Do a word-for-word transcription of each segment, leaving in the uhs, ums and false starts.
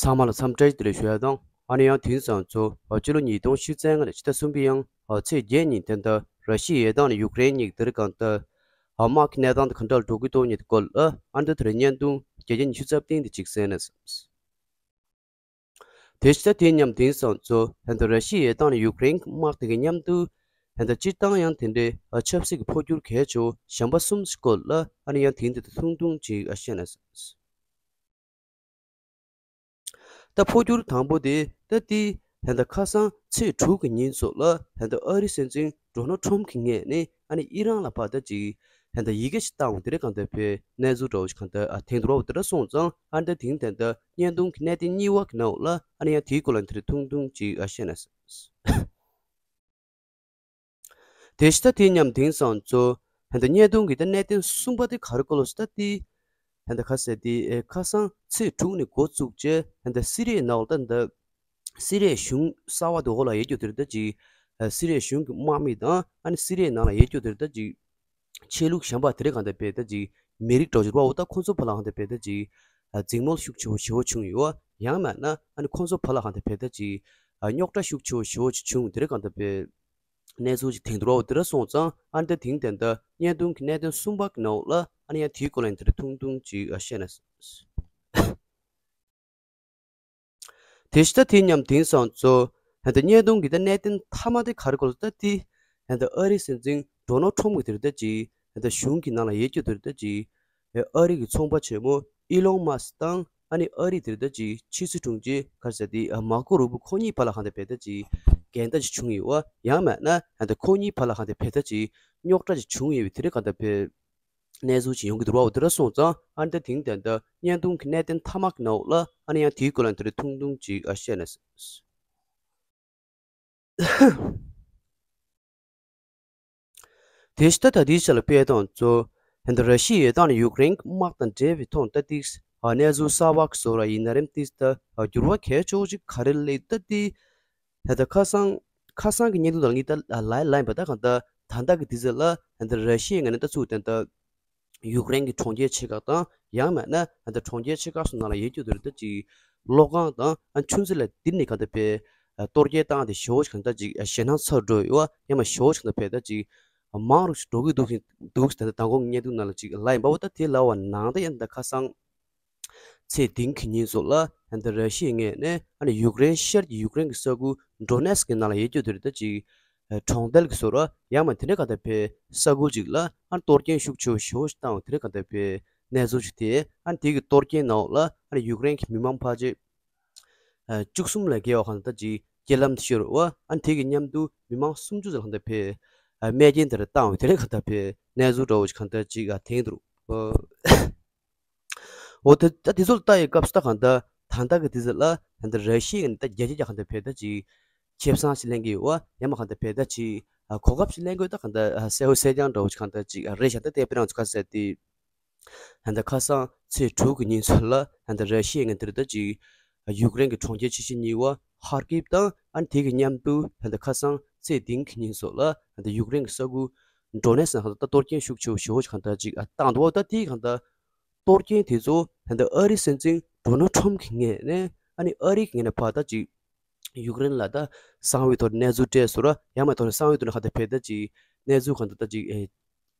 ཚང་མ་ལ་འཚམས་འདྲི་བདེ་ལེགས་ཞུ་ཡ་དང་། ཨ་ནི་ཡང་དེང་སང་ཚོ་ཨ་སྤྱི་ལོ་ཉིས་སྟོང་ཉི་ཤུ་རྩ་ལྔ་ནས་ཕྱི་ཟླ་གསུམ་པའི་ཡང་ཨ་ཚེས་བརྒྱད་ཉིན་དེ་འདྲ་ར་ཤི་ཡའི་དང་ནས་ཡུཀ་རེན་གཉིས་དེ་རིང་གང་ལྟར་ཨ་དམག་གི་གནས་སྟངས་དེ་ག་འདྲ་འགྲོ་གི་འདུག་ཉིད་སྐོར་ལ་ཨ་འདི་དེ་རིང་བརྙན་ཐུང་བརྒྱ་ཆ་ཉི་ཤུ་རྩ་བདུན་དེ་གཅིག་གསན་ན་བསམས། དེ་ཕྱི་ཟླ་དེ་མཉམ་དེང་སང་ཚོ་ཧན་ད་ར་ཤི་ཡའི་དང་ནས་ཡུཀ་རེན་དམག་དེ་གི་མཉམ་དུ་ཧན་ད་སྤྱིར་བཏང་ཡང་དེ་འདྲའི་ཨ་ཆབ་སྲིད་ཀྱི་འཕོ་འགྱུར་གལ་ཆེ་བོ་གཞན་པ་གསུམ་ཞིག་སྐོར་ལ་ཨ་ནི་ཡང་དེང་དེ་དང་ཐུང་ཐུང་ཅིག་ཨ་བཤད་ན་བསམས། ད་འཕོ་འགྱུར་དང་པོ་དེ་ད་ལྟའི་ཧན་ད་ཁ་སང་ཚེས་དྲུག་གི་ཉིན་སོགས་ལ་ཧན་ད་ཨ་རིའི་སྲིད་འཛིན་ཌོ་ནལ་ཊམ་གྱི་ངོས་ནས་ཨ་ནི་ཨི་རན་ལ་ཕར་ད་ཅིག་ཧན་ད་ཡི་གེ་ཞིག་བཏང་བ་དེ་རེད་གང་ལྟར་དཔེ་གནས་ཚུལ་འདྲ་བོ་ཞིག་གང་ལྟར་ཨ་ཐེངས་འདྲ་བོ་དེ་འདྲ་སོང་ཙང་ཨ་ནི་ད་དེང་དེ་ད་བརྙན་ཐུང་གི་གནད་དོན་གཉིས་པ་གི་ནང་ལ་ཨ་ནི་ཡང་དེའི་སྐོར་ལ་དེ་རེད་ཐུང་ཐུང་ཅིག་ཨ་བཤད་ན་བསམས། དེ་ཕྱི་ཟླ་དེ་མཉམ་དེང་སང་ཚོ་ཧན་ད་བརྙན་ཐུང་གི་ད་གནད་དོན་གསུམ་པ་དེ་ག་རེ་སྐོར་ལ་ཟེར་ད་དེ་ཧན་ད་ཁ་ཟེར་དེ་ཨེ་ཁ་སང་ཚེས་དྲུག་ནས་འགོ་བཙུགས་རྗེས་ཧན་ད་སི་རི་ཡའི་ནང་ལ་ད་ད་སི་རི་ཡའི་གཞུང་གསར་བ་དེ་འོག་ལ་ཡོད་རྒྱུ་དེ་རེད་ད་ཅིག་ཨ་སི་རི་ཡའི་གཞུང་གི་དམག་མི་དང་ཨ་ནི་སི་རི་ཡའི་ནང་ལ་ཡོད་རྒྱུ་དེ་རེད་ད་ཅིག་ཆོས་ལུགས་གཞན་པ་དེ་རིང་གང་ལྟར་བས་ད་ཅིག་མི་རིགས་འགྲོ་བཞིན་པ་འོ་ད་ཁོང་ཚོ་བར་ལ་གང་ལྟར་བས་ད་ཅིག་ཨ་འཛིང་མོལ་ཤུགས་ཆེ་བོ་ཞེ་བོ་བྱུང་ཡོད། ཡང་མིན་ན་ཨ་ནི་ཁོང་ཚོ་བར་ལ་གང་ལྟར་བས་ད་ཅིག་ཨ་རྙོག་དྲ་ཤུགས་ཆེ་བོ་ཞེ་བོ་ཅིག་བྱུང་དེ་རིང་གང་ལྟར་བས་གནས་ཚུལ་ཅིག་དེང་དུ་རོ་དེ་ར་སོང་ཙང་ཨ་ནི་ད་དེང་དེ་འདྲ་བརྙན་ཐུང་གི་གནད་དོན་གསུམ་པ་གི་ནང་ལ་ཨ་ནི་ཡང་དེའི་སྐོར་ལ་ཡང་དེ་རིང་ཐུང་ཐུང་ཅིག་ཨ་བཤད་ན། དེ་ཕྱི་ཟླ་དེ་མཉམ་དེང་སང་ཚོ་ཧན་ད་བརྙན་ཐུང་གི་ད་གནད་དོན་མཐའ་མ་དེ་ག་རེ་གོ་ལ་ད་དེ་ཧན་ད་ཨ་རིའི་སྲིད་འཛིན་ཌོ་ནལ་ཊམ་གི་དེ་རེད་ད་ཅིག་ཧན་ད་གཞུང་གི་ནང་ལ་ཡོད་རྒྱུ་དེ་རེད་ད་ཅིག་ཨ་རི་གི་ཚོང་པ་ཆེན་མོ་ཨི་ལོན་མཱ་སི་དང་ཨ་ནི་ཨ་རི་དེ་རེད་ད་ཅིག་ཕྱི་སྲིད་དྲུང་ཆེ་ག་རེ་ཟེར་དེ་མར་ཀོ་རུ་བྷི་ཁོ་གཉིས་བར་ལ་གང་ལྟར་བས་ད་ཅིག་འགལ་ཟླ་ཅིག་བྱུང་ཡོད་པ། ཡང་མིན་ན་ཧན་ད་ཁོ་གཉིས་བར་ལ་གང་ལྟར་བས་ད་ཅིག་རྙོག་དྲ་ཅིག་བྱུང་ཡོད་པའི་དེ་རེད་གང་ལྟར་བས། གནས་ཚུལ་ཅིག་ཡོང་གི་འདུག་ར་འོ་དེ་འདྲ་སོང་ཙང་ཨ་ནི་ད་དེང་དེ་འདྲ་བརྙན་ཐུང་གི་གནད་དོན་མཐའ་མ་གི་ནང་ལ་ཨ་ནི་ཡང་དེའི་སྐོར་ལ་དེ་རིང་ཐུང་ཐུང་ཅིག་ཨ་བཤད་ན། དེ་ཕྱི་ད་ལྟ་དེའི་ཆ་ལ་དཔེ་དང་གཙོ་ཧན་ད་ར་ཤི་ཡའི་དང་ནི་ཡུཀ་རེན་གྱི་དམག་དང་འབྲེལ་བའི་ཐོག་ད་ཏིག་ཨ་གནས་ཚུལ་གསར་བ་གི་བཟོ་ར་ཡིན་ན་རེམ་ཏིག་ད་འགྱུར་བ་གལ་ཆེ་བོ་ཅིག་ག་རེ་སླེབས་ད་ཏིག་ད་ལྟ་ཁ་སང་ཁ་སང་གི་བརྙན་ཐུང་དང་ངས་ད་ལའི་ལའི་བ་ད་གང་ལྟར་ད་ལྟ་གི་དུས་ཚོད་ལ་ད་ལྟ་ར་ཤི་ཡའི་ངོས་ནས་ད་ཚུགས་ཏེ་ད་ཡུཀ་རེན་གྱི་གྲོང་ཁྱེར་ཆེ་ཁག་དང་ཡང་མིན་ན་ད་ལྟ་གྲོང་ཁྱེར་ཆེ་ཁག་སོགས་ནང་ལ་ཡོད་རྒྱུ་དེ་རེད་ད་ཅིག་གློག་ཁང་དང་ཨ་ཆུ་མཛོད་ལ་དེ་ནས་གང་ལྟར་བས་གཏོར་སྐྱོན་བཏང་སྟེ་ཞེ་བོ་ཞིག་གང་ལྟར་ཅིག་ཞེད་སྣང་ཚ་འགྲོ་ཡོད་པ་ཡང་མ་ཞེ་བོ་ཞིག་གང་ལྟར་བས་ད་ཅིག་མང་རུ་ཞིག་འགྲོ་གི་འདུག་ཟིན་འདུག་ཟིན་ད་ལྟ་མདང་དགོང་གི་བརྙན་ཐུང་ནང་ལ་ཅིག་ལབ་ཡིན་པ་འོ་ད་དེ་ལབ་པ་ནང་ད་ཡང་ད་ཁ་སང་ཚེས་བདུན་གྱི་ཉིན་སོགས་ལ་ཧན་ད་ར་ཤི་ཡའི་ངོས་ནས་ཨ་ནི་ཡུཀ་རེན་ཤར་གྱི་ཡུཀ་རེན་གྱི་ས་ཁུལ་ཌོ་ནེ་སི་ཀི་ནང་ལ་ཡོད་རྒྱུ་དེ་རེད་ད་ཅིག་གྲོང་རྡལ་གྱི་ཟུར་ཡང་མ་དེ་འདྲ་ག་ད་བས་ས་ཁུལ་ཅིག་ལ་ཨ་ནི་གཏོར་སྐྱོན་ཤུགས་ཆེ་བོ་ཞེ་བོ་ཞིག་བཏང་བ་དེ་འདྲ་ག་ད་བས་གནས་ཚུལ་ཞིག་དེ་ཨ་ནི་དེ་གི་གཏོར་སྐྱོན་ནང་ལ་ཨ་ནི་ཡུཀ་རེན་གྱི་མི་མང་ཕལ་ཆེར་བཅུ་གསུམ་ལས་བརྒལ་བ་གང་ད་ཅིག་རྐྱེན་ལམ་དུ་ཤོར་བ་ཨ་ནི་དེ་གི་མཉམ་དུ་མི་མང་སུམ་ཅུ་ཙམ་གང་ད་བས་རྨས་སྐྱོན་དེ་འདྲ་བཏང་བ་དེ་འདྲ་ག་ད་བས་གནས་ཚུལ་འདྲ་བོ་ཞིག་གང་ད་ཅིག་ཐེངས་འདུག་འོ་ད་ད་དེ་ཚོ་ལ་ལྟ་ཡི་སྐབས་སུ་ད་གང་ལྟར་ད་ལྟ་གི་དུས་ཚོད་ལ་ད་ལྟ་ར་ཤི་ཡ་ནི་ད་རྒྱལ་སྤྱི་རྒྱ་གང་ལྟར་བས་ད་ཅིག་ཁེ་བཟང་ཞིག་ལེན་གི་ཡོད་པ་ཡང་མ་གང་ལྟར་བས་ད་ཅིག་གོ་སྐབས་ཤིག་ལེན་དགོས་ད་གང་ལྟར་གསལ་བོ་གསལ་རྐྱང་འདྲ་བོ་ཞིག་གང་ལྟར་ཅིག་རེད་ཤག་ད་ལྟའི་དཔེ་རང་ཚོ་ཁ་གསལ་ཏེ་ད་ལྟ་ཁ་སང་ཚེས་དྲུག་གི་ཉིན་ཚོ་ལ་ད་ལྟ་ར་ཤི་ཡ་ནི་དེར་ད་ཅིག་ཡུཀ་རེན་གྱི་གྲོང་ཁྱེར་ཆེ་ཤོས་གཉིས་པ་ཧར་ཀིབ་དང་ཨ་ནི་དེ་གི་མཉམ་དུ་ད་ལྟ་ཁ་སང་ཚེས་བདུན་གི་ཉིན་སོགས་ལ་ད་ལྟ་ཡུཀ་རེན་གྱི་ས་ཁུལ་ཌོ་ནེ་སི་ནང་ད་ལྟ་གཏོར་སྐྱོན་ཤུགས་ཆེ་བོ་ཞེ་བོ་ཞིག་གང་ལྟར་ཅིག་བཏང་འདུག་པ། ད་དེའི་གང་ལྟར་གཏོར་སྐྱོན་དེ་ཚོ་ད་ལྟ་ཨ་རིའི་སྲིད་འཛིན་ཌོ་ནལ་ཊམ་གྱི་ངོས་ནས་ཨ་ནི་ཨ་རི་གི་ངོས་ནས་ཕར་ད་ཅིག་ཡུཀ་རེན་ལ་ད་གསང་བའི་ཐོག་ནས་གནས་ཚུལ་སྤྲད་སོང་ར་ཡང་མ་ཐོག་ནས་གསང་བའི་ཐོག་ནས་ག་ད་བས་ད་ཅིག་གནས་ཚུལ་ག་ད་ད་ཅིག་ཨེ་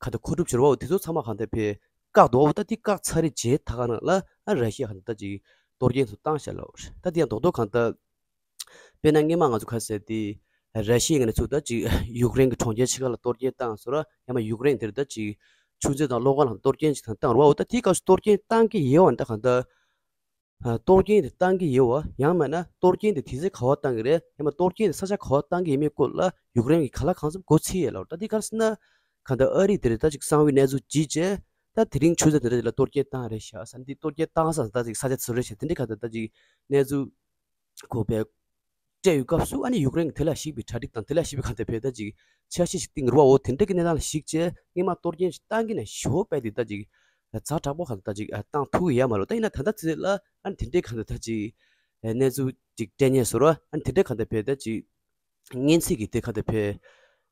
ག་ད་མཁོ་སྒྲུབ་བྱེད་རོགས་དེ་ཚོ་ཚང་མ་ག་ད་བས་བཀག་འདུག་པ། ད་དེ་བཀག་ཚར་རེད་རྗེས་ད་ག་ནང་ལ་ཨ་ར་ཤི་ཡ་ག་ད་ད་ཅིག་གཏོར་སྐྱོན་ཚོ་བཏང་བཞག་ལ། ད་དེ་ཡང་རྡོག་རྡོག་ག་ད་དཔེར་ན་སྔོན་མ་ང་ཚོ་ཁ་གསལ་ཏེ་ར་ཤི་ཡའི་ངོས་ནས་ཚུར་ད་ཅིག་ཡུཀ་རེན་གྱི་གྲོང་ཁྱེར་ཕྱེད་ཀ་ལ་གཏོར་སྐྱོན་བཏང་སོང་ར་ཡང་མ་ཡུཀ་རེན་དེར་ད་ཅིག་ཆུ་མཛོད་དང་གློག་ཁང་ལ་གཏོར་སྐྱོན་ཅིག་བཏང་ར་བ། འོ་ད་དེའི་སྐབས་སུ་གཏོར་སྐྱོན་བཏང་གི་ཡོད་པ་འདྲ་ག་ད་གཏོར་སྐྱོན་དེ་བཏང་གི་ཡོད་པ་ཡང་མིན་ན་གཏོར་སྐྱོན་དེ་དུས་ཚོད་ག་བ་བཏང་གི་རེད་ཡང་མ་གཏོར་སྐྱོན་དེ་ས་ཆ་ག་བ་བཏང་གི་ཡོད་མེད་སྐོར་ལ་ཡུཀ་རེན་གྱིས་ག་ལ་གང་འཚམ་མགོ་ཚོས་ཡོད་ལ། ད་དེ་ག་རེ་ཟེར་ན་ག་ད་ཨ་རི་དེར་ད་ཅིག་གསང་བའི་གནས་ཚུལ་བརྗེད་བྱས་ད་དེ་རིང་ཆུ་མཛོད་དེ་འདྲ་ཅིག་ལ་གཏོར་སྐྱོན་བཏང་རེད་ཤག་ཟེར་འདི་གཏོར་སྐྱོན་བཏང་ས་ད་ཅིག་ས་ཆ་ཚུར་རེད་ཤག་དེ་འདྲ་ག་ད་ད་ཅིག་གནས་ཚུལ་གོ་བས་སྤྲད་ཡོད་སྐབས་སུ་ཨ་ནི་ཡུཀ་རེན་གྱི་དེ་ལ་གཞིགས་པའི་གྲ་སྒྲིག་དང་དེ་ལ་གཞིགས་པའི་ག་ད་བས་ད་ཅིག་འཆར་གཞི་ཞིག་བཏིང་རུ་བ། འོ་དེ་འདྲ་གི་གནས་སྟངས་ལ་གཞིགས་བྱས་སྔོན་མ་གཏོར་སྐྱོན་ཞིག་བཏང་གི་ན་ཞོ་བས་དེ་ད་ཅིག་ཛ་དྲག་པོ་ག་ད་ད་ཅིག་བཏང་ཐུབ་ཀྱི་ཡ་མ་རེད། ད་ཡིན་ན་ད་ལྟ་ཚེ་ལ་ཨ་ནི་དེ་འདྲའི་ག་ད་ད་ཅིག་གནས་ཚུལ་ཅིག་སྤྲད་ཉན་ཟེར་བ་ཨ་ནི་དེ་འདྲའི་ག་ད་བས་ད་ཅིག་སྔོན་ཚེས་ཀྱི་དེ་ག་ད་བས་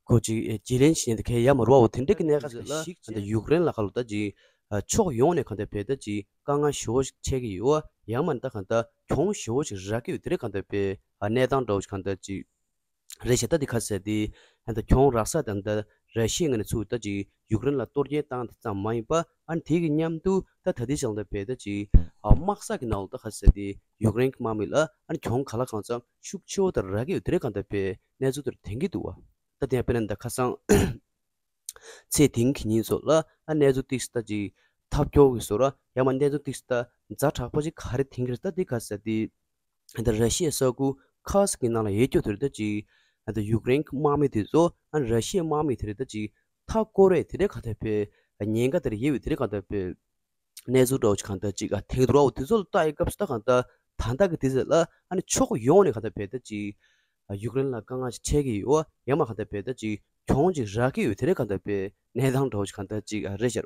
གོ་ཅིག་རྗེས་ལེན་བྱེད་ཉན་དེ་གས་ཡ་མ་རེད་བ། འོ་དེ་འདྲའི་གི་གནས་སྐབས་ལ་གཞིགས་བྱས་ད་ཡུཀ་རེན་ལ་ག་ལོ་ད་ཅིག་ ཕྱོགས་ཡོངས་ནས་གང་ལྟར་བས་ད་ཅིག་དཀའ་ངལ་ཞེ་པོ་ཞིག་འཕྲད་ཀྱི་ཡོད། ཡང་མིན་ད་གང་ལྟར་གྱོང་ཞེ་པོ་ཞིག་རག་གི་ཡོད། དེ་རིགས་གང་ལྟར་བས་གནས་སྟངས་འདྲ་བོ་ཞིག་གང་ལྟར་ཅིག་རེད་ཤག་ད་འདི་ག་ཟེར་ཏེ། ཨ་ད་གྱོང་རག་ས་དང་ད་ར་ཤི་ཡའི་ངོས་ནས་ཚུར་ད་ཅིག་ཡུཀ་རེན་ལ་གཏོར་སྐྱོན་བཏང་དེ་ཙམ་མ་ཡིན་པ། ཨ་ནི་དེ་གི་མཉམ་དུ་ད་ད་ལྟའི་ཆར་ད་བས་ད་ཅིག་ཨ་དམག་ས་གི་ནང་ལ་ད་ག་ཟེར་ཏེ་ཡུཀ་རེན་གྱི་དམག་མི་ལ་ཨ་ནི་གྱོང་ག་ལ་གང་འཚམ་ཤུགས་ཆེ་བོ་ད་རག་གི་ཡོད། དེ་རིགས་གང་ལྟར་བས་གནས་ཚུལ་དེར་ཐོན་གྱི་འདུག་བ། ད་དེ་ཡང་དཔེར་ན་ད་ཁ་སང་ཚེས་དེང་གི་ཉིན་ཚོ་ལ་ཨ་གནས་ཚུལ་ཏིག་ཙམ་ད་ཅིག་ཐབས་སྐྱོ་གི་བཟོ་འདྲ། ཡང་མིན་གནས་ཚུལ་ཏིག་ཙམ་ད་ཛ་དྲག་པོ་ཅིག་ག་རེ་ཐོན་གྱི་རེད། ད་འདི་ག་ཟེར་ཏེ། ད་ར་ཤི་ཡའི་ས་ཁུལ་ཁར་སི་ཀི་ནང་ལ་ཡོད་རྒྱུ་དེ་རེད། ད་ཅིག་ད་ཡུཀ་རེན་གྱི་དམག་མི་དེ་ཚོ་ཨ་ར་ཤི་ཡའི་དམག་མི་དེ་རེད། ད་ཅིག་མཐའ་སྐོར་རེད། དེ་རེད་གང་ལྟར་བས་ཉེན་ཁ་དེར་ཡོད་པའི་དེ་རེད་གང་ལྟར་བས་གནས་ཚུལ་འདྲ་བོ་ཅིག་གང་ལྟར་ཅིག་ཨ་ཐེངས་དུ་ར་འོ་དེ་ཚོ་ལ་ལྟ་ཡི་སྐབས་སུ་ད་གང་ལྟར་ད་ལྟ་གི་དུས་ཚོད་ལ་ཨ་ནི་ཕྱོགས་ཡོངས་ནས་གང་ལྟར་བས་ད་ཅིག་ཨ་ཡུཀ་རེན་ལ་དཀའ་ངལ་ཞིག་འཕྲད་ཀྱི་ཡོད། ཡང་མིན་གང་ལྟར་བས་ད་ཅིག་གྱོང་ཅིག་རག་གི་ཡོད། དེ་རེད་གང་ལྟར་བས་གནས་སྟངས་འདྲ་བོ་ཅིག་གང་ལྟར་ཅིག་ཨ་རེད་ཤག་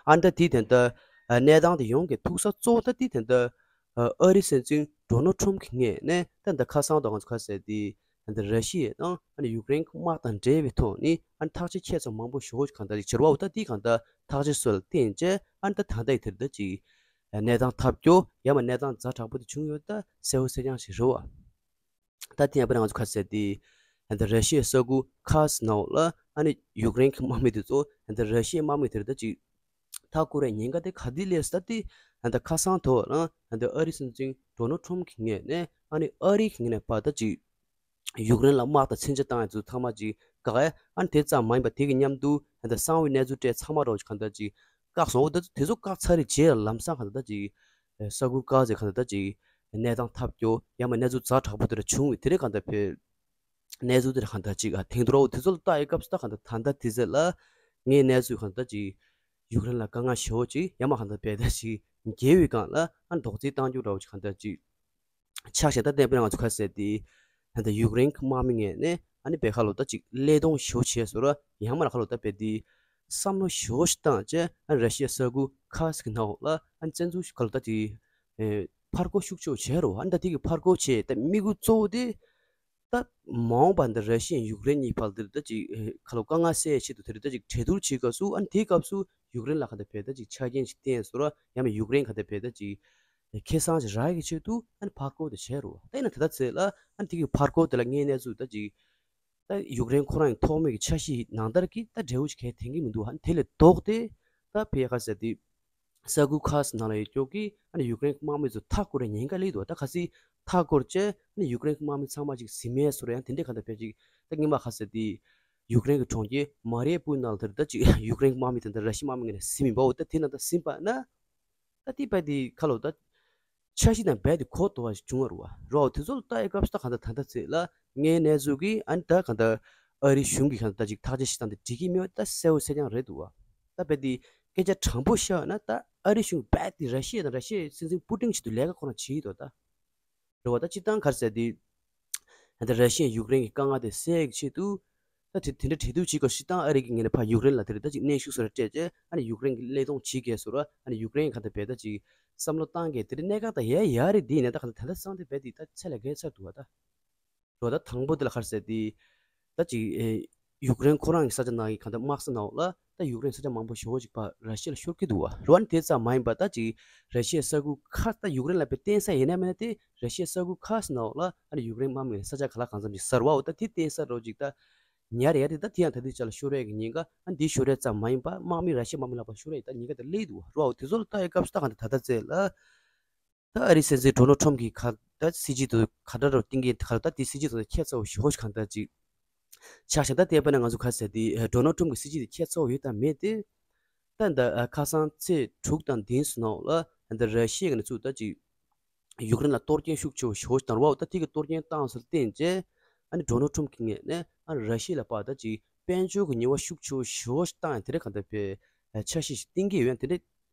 ཨ་ད་དེ་དེ་ད་གནས་སྟངས་དེ་ཡོངས་ཀྱི་ཐུག་ས་གཙོ་བོ་ད་དེ་དེ་ད་ཨ་རིའི་སྲིད་འཛིན་ཌོ་ནལ་ཊམ་གྱི་ངོས་ནས་ད་ད་ཁ་སང་དང་ང་ཚོ་ག་ཟེར་དེ་ད་ར་ཤི་ཡ་དང་ཨ་ནི་ཡུཀ་རེན་གྱི་དམག་དང་འབྲེལ་བའི་ཐོག་ནས་ཨ་ནི་ཐག་གཅོད་ཁྱད་མཚར་མང་པོ་ཞེ་པོ་ཅིག་གང་ལྟར་ཅིག་བྱེད་ར་བ། འོ་ད་དེ་གང་ལྟར་ཐག་གཅོད་སོགས་ལ་བརྟེན་བྱས་ཨ་ནི་ད་ད་ལྟ་ཡི་དེ་རེད། ད་ཅིག་གནས་སྟངས་ཐབས་སྐྱོ་ཡང་མིན་གནས་སྟངས་ཛ་དྲག་པོ་དེ་བྱུང་ཡོད། ད་གསལ་པོ་གསལ་རྐྱང་ཞིག་རེད་བ། ད་དེ་ཡང་དཔེར་ན་ང་ཚོ་ག་ཟེར་དེ་ད་ར་ཤི་ཡའི་ས་ཁུལ་ཁར་སི་ནང་ལ་ཨ་ནི་ཡུཀ་རེན་གྱི་དམག་མི་དེ་ཚོ་ད་ར་ཤི་ཡའི་དམག་མི་དེ་རེད། ད་ཅིག་མཐའ་སྐོར་རེད། ཉེན་ཁ་དེ་ག་དུས་སླེབས་ད་དེ་ད་ཁ་སང་ཐོག་ལ་ད་ཨ་རིའི་སྲིད་འཛིན་ཌོ་ནལ་ཊམ་གྱི་ངོས་ནས་ཨ་ནི་ཨ་རི་གི་ངོས་ནས་ཕར་ད་ཅིག་ཡུཀ་རེན་ལ་དམག་དང་མཚོན་ཆ་བཏང་ཡ་ཚོ་ཚང་མ་ཅིག་བཀག་ཡ། ཨ་ནི་དེ་ཙམ་མ་ཡིན་པ་དེ་གི་མཉམ་དུ་ད་གསང་བའི་གནས་ཚུལ་སྤྲད་ཚང་མ་རོགས་ཅིག་གང་ལྟར་ཅིག་བཀག་སོང་། འོ་ད་དེ་ཚོ་བཀག་ཚར་རེད་བྱས་ལམ་སང་གང་ལྟར་ཅིག་ས་ཁུལ་ཁ་ཟེར་གང་ལྟར་ཅིག་གནས་སྟངས་ཐབས་སྐྱོ་ཡང་མིན་གནས་ཚུལ་ཛ་དྲག་པོ་དེ་འདྲ་བྱུང་བས་དེ་རེད་གང་ལྟར་བས་གནས་ཚུལ་དེ་འདྲ་གང་ལྟར་ཅིག་ཨ་ཐེངས་དུ་ར་འོ་དེ་ཚོ་ལ་ལྟ་ཡི་སྐབས་སུ་ད་གང་ལྟར་ད་ལྟ་དེ་ཚོ་ལ་ངའི་གནས་ཚུལ་གང་ལྟར་ཅིག་ཡུཀ་རེན་ལ་དཀའ་ངལ་ཞེ་པོ་ཅིག་ཡང་མིན་གང་ལྟར་བས་ད་ཅིག་རྒྱལ་བའི་སྒང་ལ་ཨ་རྡོག་རྫིས་བཏང་རྒྱུ་འདྲ་བོ་ཅིག་གང་ལྟར་ཅིག་ཆགས་ཤིང་། ད་ལྟ་དཔེར་ན་ང་ཚོ་ག་ཟེར་དེ་ད་ཡུཀ་རེན་གྱི་དམག་མི་ངོས་ནས་ཨ་ནི་བས་ཁ་ལོ་ད་ཅིག་བློས་གཏོང་ཞེ་པོ་བྱས་སོང་ར། ཡང་མིན་ཁ་ལོ་ད་བས་དེ་བསམ་བློ་ཞེ་པོ་ཞིག་བཏང་བྱས་ཨ་ར་ཤི་ཡའི་ས་ཁུལ་ཁར་སི་ཀི་ནང་ལ་ཨ་ནི་བཙན་འཛུལ་ཁ་ལོ་ད་དེ་ཕར་རྒོལ་ཤུགས་ཆེ་བོ་བྱས་རོ། ཨ་ནི་ད་དེ་གི་ཕར་རྒོལ་བྱས་ད་དམིགས་ཡུལ་གཙོ་བོ་དེ་ད་མ་འོངས་པ་འདི་ར་ཤི་ཡ་ཡུཀ་རེན་གཉིས་བར་དུ་ད་ཅིག་ཁ་ལོ་དཀའ་ངལ་སེལ་ཆེད་དུ་དེ་རིང་ད་ཅིག་གྲོས་བསྡུར་བྱེད་སྐབས་སུ་ཨ་ནི་དེའི་སྐབས་སུ་ཡུཀ་རེན་ལ་ག་འདྲ་བས་ད་ཅིག་ཆ་རྐྱེན་ཞིག་བསྟན་སོང་ར། ཡང་མིན་ཡུཀ་རེན་ག་འདྲ་བས་ད་ཅིག་ཁེ་བཟང་ཞིག་རག་གི་ཆེད་དུ་ཨ་ནི་ཕར་རྒོལ་དེ་བྱས་རོ། ད་ཡིན་ན་ད་ལྟ་ཚེ་ལ་ཨ་ནི་དེ་གི་ཕར་རྒོལ་དེ་ལ་ངའི་གནས་ཚུལ་ད་ཅིག་ད་ཡུཀ་རེན་ཁོ་རང་གི་ཐོག་མའི་གི་འཆར་གཞི་ནང་ལྟར་གྱི་ད་འབྲས་བུ་ཞིག་གས་ཐོན་གྱི་མི་འདུག་ཨ་ནི་དེ་ལས་ལྡོག་སྟེ་ད་ཕེ་ཁ་ཟེར་དེ། ས་ཁུལ་ཁ་སི་ནང་ལ་ཡོད་ཀྱོག་གི་ཨ་ནི་ཡུཀ་རེན་གྱི་དམག་མི་ཚོ་མཐའ་སྐོར་རེ་ཉེན་ཁ་སླེབས་འདུག་ད་ཁ་སི་མཐའ་སྐོར་བྱས་ཨ་ནི་ཡུཀ་རེན་གྱི་དམག་མི་ཚང་མ་ཅིག་ཟིན་མེད་སོ་ར། ཡང་དེ་འདྲའི་ག་འདྲ་བས་ཅིག་ད་སྔོན་མ་ཁ་ཟེར་དེ་ཡུཀ་རེན་གྱི་གྲོང་ཁྱེར་མ་རི་ཡུ་པུལ་ནང་ལ་དེར་ད་ཅིག་ཡུཀ་རེན་གྱི་དམག་མི་དེ་འདྲ་ར་ཤི་དམག་མི་ངོས་ནས་ཟིན་མི་འབའ་འོ། ད་དེ་ནང་ད་ཟིན་པ་ན་ད་དེ་བས་དེ་ཁ་ལོ་ད་འཆར་གཞི་དང་རྦད་དེ་གོ་ལྡོག་པ་ཞིག་བྱུང་བ་རེད་བ། རོ་དེ་ཚོ་ལ་ལྟ་ཡི་སྐབས་སུ་ད་ག་འདྲ་ད་ལྟ་ཚེ་ལ་ངའི་གནས་ཚུལ་གྱི་ཨ་ནི་ད་ག་འདྲ་ཨ་རི་གཞུང་གི་ག་འདྲ་ད་ཅིག་ཐག་གཅོད་ཞིག་བཏང་སྟེ་འགྲིག་གི་མེད་པ་ད་གསལ་པོ་གསལ་རྐྱང་རེད་འདུག་བ། ད་རྦད་དེ་སྐད་ཆ་དྲང་པོ་བཤད་ན་ད་ཨ་རི་གཞུང་རྦད་དེ་ར་ཤི་ཡ་དང་ར་ཤི་ཡའི་སྲིད་འཛིན་པུ་ཏིན་ཞིག་ཏུ་ལས་ཀ་ཁོ་རང་བྱེད་ཀྱི་འདུག་ད། རེད་བ། ད་སྤྱིར་བཏང་ག་རེ་ཟེར་དེ། ད་ར་ཤི་ཡ་ཡུཀ་རེན་གྱི་དཀའ་ངལ་དེ་སེལ་གྱི་ཆེད་དུ། ད་དེ་དེ་འདྲ་གྲོས་བསྡུར་བྱེད་དགོས་ཞེས་དང་ཨ་རི་གི་ངོས་ནས་ཕར་ཡུཀ་རེན་ལ་དེ་རེད་ད་ཅིག་གནོན་ཤུགས་སོགས་རེ་སྤྲད་རྗེས་ཨ་ནི་ཡུཀ་རེན་གྱི་བློས་གཏོང་བྱེད་དགོས་སོ་ར། ཨ་ནི་ཡུཀ་རེན་གྱི་ག་འདྲ་བས་ད་ཅིག་བསམ་བློ་བཏང་གི་དེ་འདྲ་གནད་འགག་ད་ཡ་ཡ་རེད། དེ་ཡིན་ན་ད་ག་འདྲ་ད་ལྟ་སང་དེ་བས་དེ་ད་ཚད་ལས་བརྒལ་ཚར་འདུག་བ་ད། རོ་ད་དང་པོ་དེ་ལ་ག་རེ་ཟེར་དེ། ད་ཅིག་ཨེ། ཡུཀ་རེན་ཁོ་རང་གི་ས་ཆ་ནང་གི་གང་ལྟར་དམག་ས་ནང་ལ་ད་ཡུཀ་རེན་ས་ཆ་མང་པོ་ཞེ་པོ་ཅིག་ཕར་ར་ཤི་ཡ་ལ་ཤོར་གྱི་འདུག་བ། རོ་ཨ་ནི་དེ་ཙམ་མ་ཡིན་པ་ད་ཅིག་ར་ཤི་ཡའི་ས་ཁུལ་ཁ་ད་ཡུཀ་རེན་ལ་དཔེ་བརྟེན་ས་ཡིན་ན་མིན་ན་དེ་ར་ཤི་ཡའི་ས་ཁུལ་ཁ་ས་ནང་ལ་ཨ་ནི་ཡུཀ་རེན་དམག་མི་ས་ཆ་ག་ལ་གང་འཚམ་ཅིག་གསར་བའོ། ད་དེ་བརྟེན་ས་རོ་ཅིག་ད་ཉར་ཡ་རེད། ད་དེ་ཡང་ད་དུས་ཆ་ལ་ཤོར་ཡ་གི་ཉེན་ཁ་ཨ་ནི་དེ་ཤོར་ཡ་ཙམ་མ་ཡིན་པ་དམག་མི་ར་ཤི་ཡའི་དམག་མི་ལ་ཕར་ཤོར་ཡ་ད་ཉེན་ཁ་ད་སླེབས་འདུག་བ། རོ་ཨ་དེ་ཚོ་ལ་ལྟ་ཡ་སྐབས་སུ་ད་གང་ལྟར་ད་ལྟ་ཚེ་ལ། ད་ཨ་རིའི་སྲིད་འཛིན་ཌོ་ནལ་ཊམ་གྱིས་ག་ད་སྲིད་ཇུས་དེ་ག་འདྲ་རུ་བཏིང་གི་ག་ད་དེ་སྲིད་ཇུས་དེ་ཁྱད་མཚར་པོ་ཞེ་པོ་ཞིག་གང་ལྟར་ཅིག་ཆགས་ཤིང་། ད་ལྟ་དཔེར་ན་ང་ཚོ་ག་ཟེར་དེ་ཌོ་ནལ་ཊམ་གྱི་སྲིད་ཇུས་དེ་ཁྱད་མཚར་པོ་ཡོད་དམ་མེད་དེ། ད་ད་ཁ་སང་ཚེས་དྲུག་དང་བདུན་ཙམ་ནང་ལ་ད་ར་ཤི་ཡའི་ངོས་ནས་ཚུར་ད་ཅིག་ཡུཀ་རེན་ལ་གཏོར་སྐྱོན་ཤུགས་ཆེ་བོ་ཞེ་པོ་ཞིག་བཏང་རོགས། ད་དེ་གི་གཏོར་སྐྱོན་བཏང་སོང་བརྟེན་བྱས་ཨ་ནི་ཌོ་ནལ་ཊམ་གྱི་ངོས་ནས་ཨ་ར་ཤི་ཡ་ལ་ཕར་ད་ཅིག་དཔལ་འབྱོར་གྱི་ཉེས་པ་ཤུགས་ཆེ་བོ་ཞེ་པོ་ཞིག་བཏང་ཡ་དེ་རེད་གང་ལྟར་བས་འཆར་གཞི་ཞིག་བཏིང་གི་ཡོད། ཡང་དེ་འདྲ།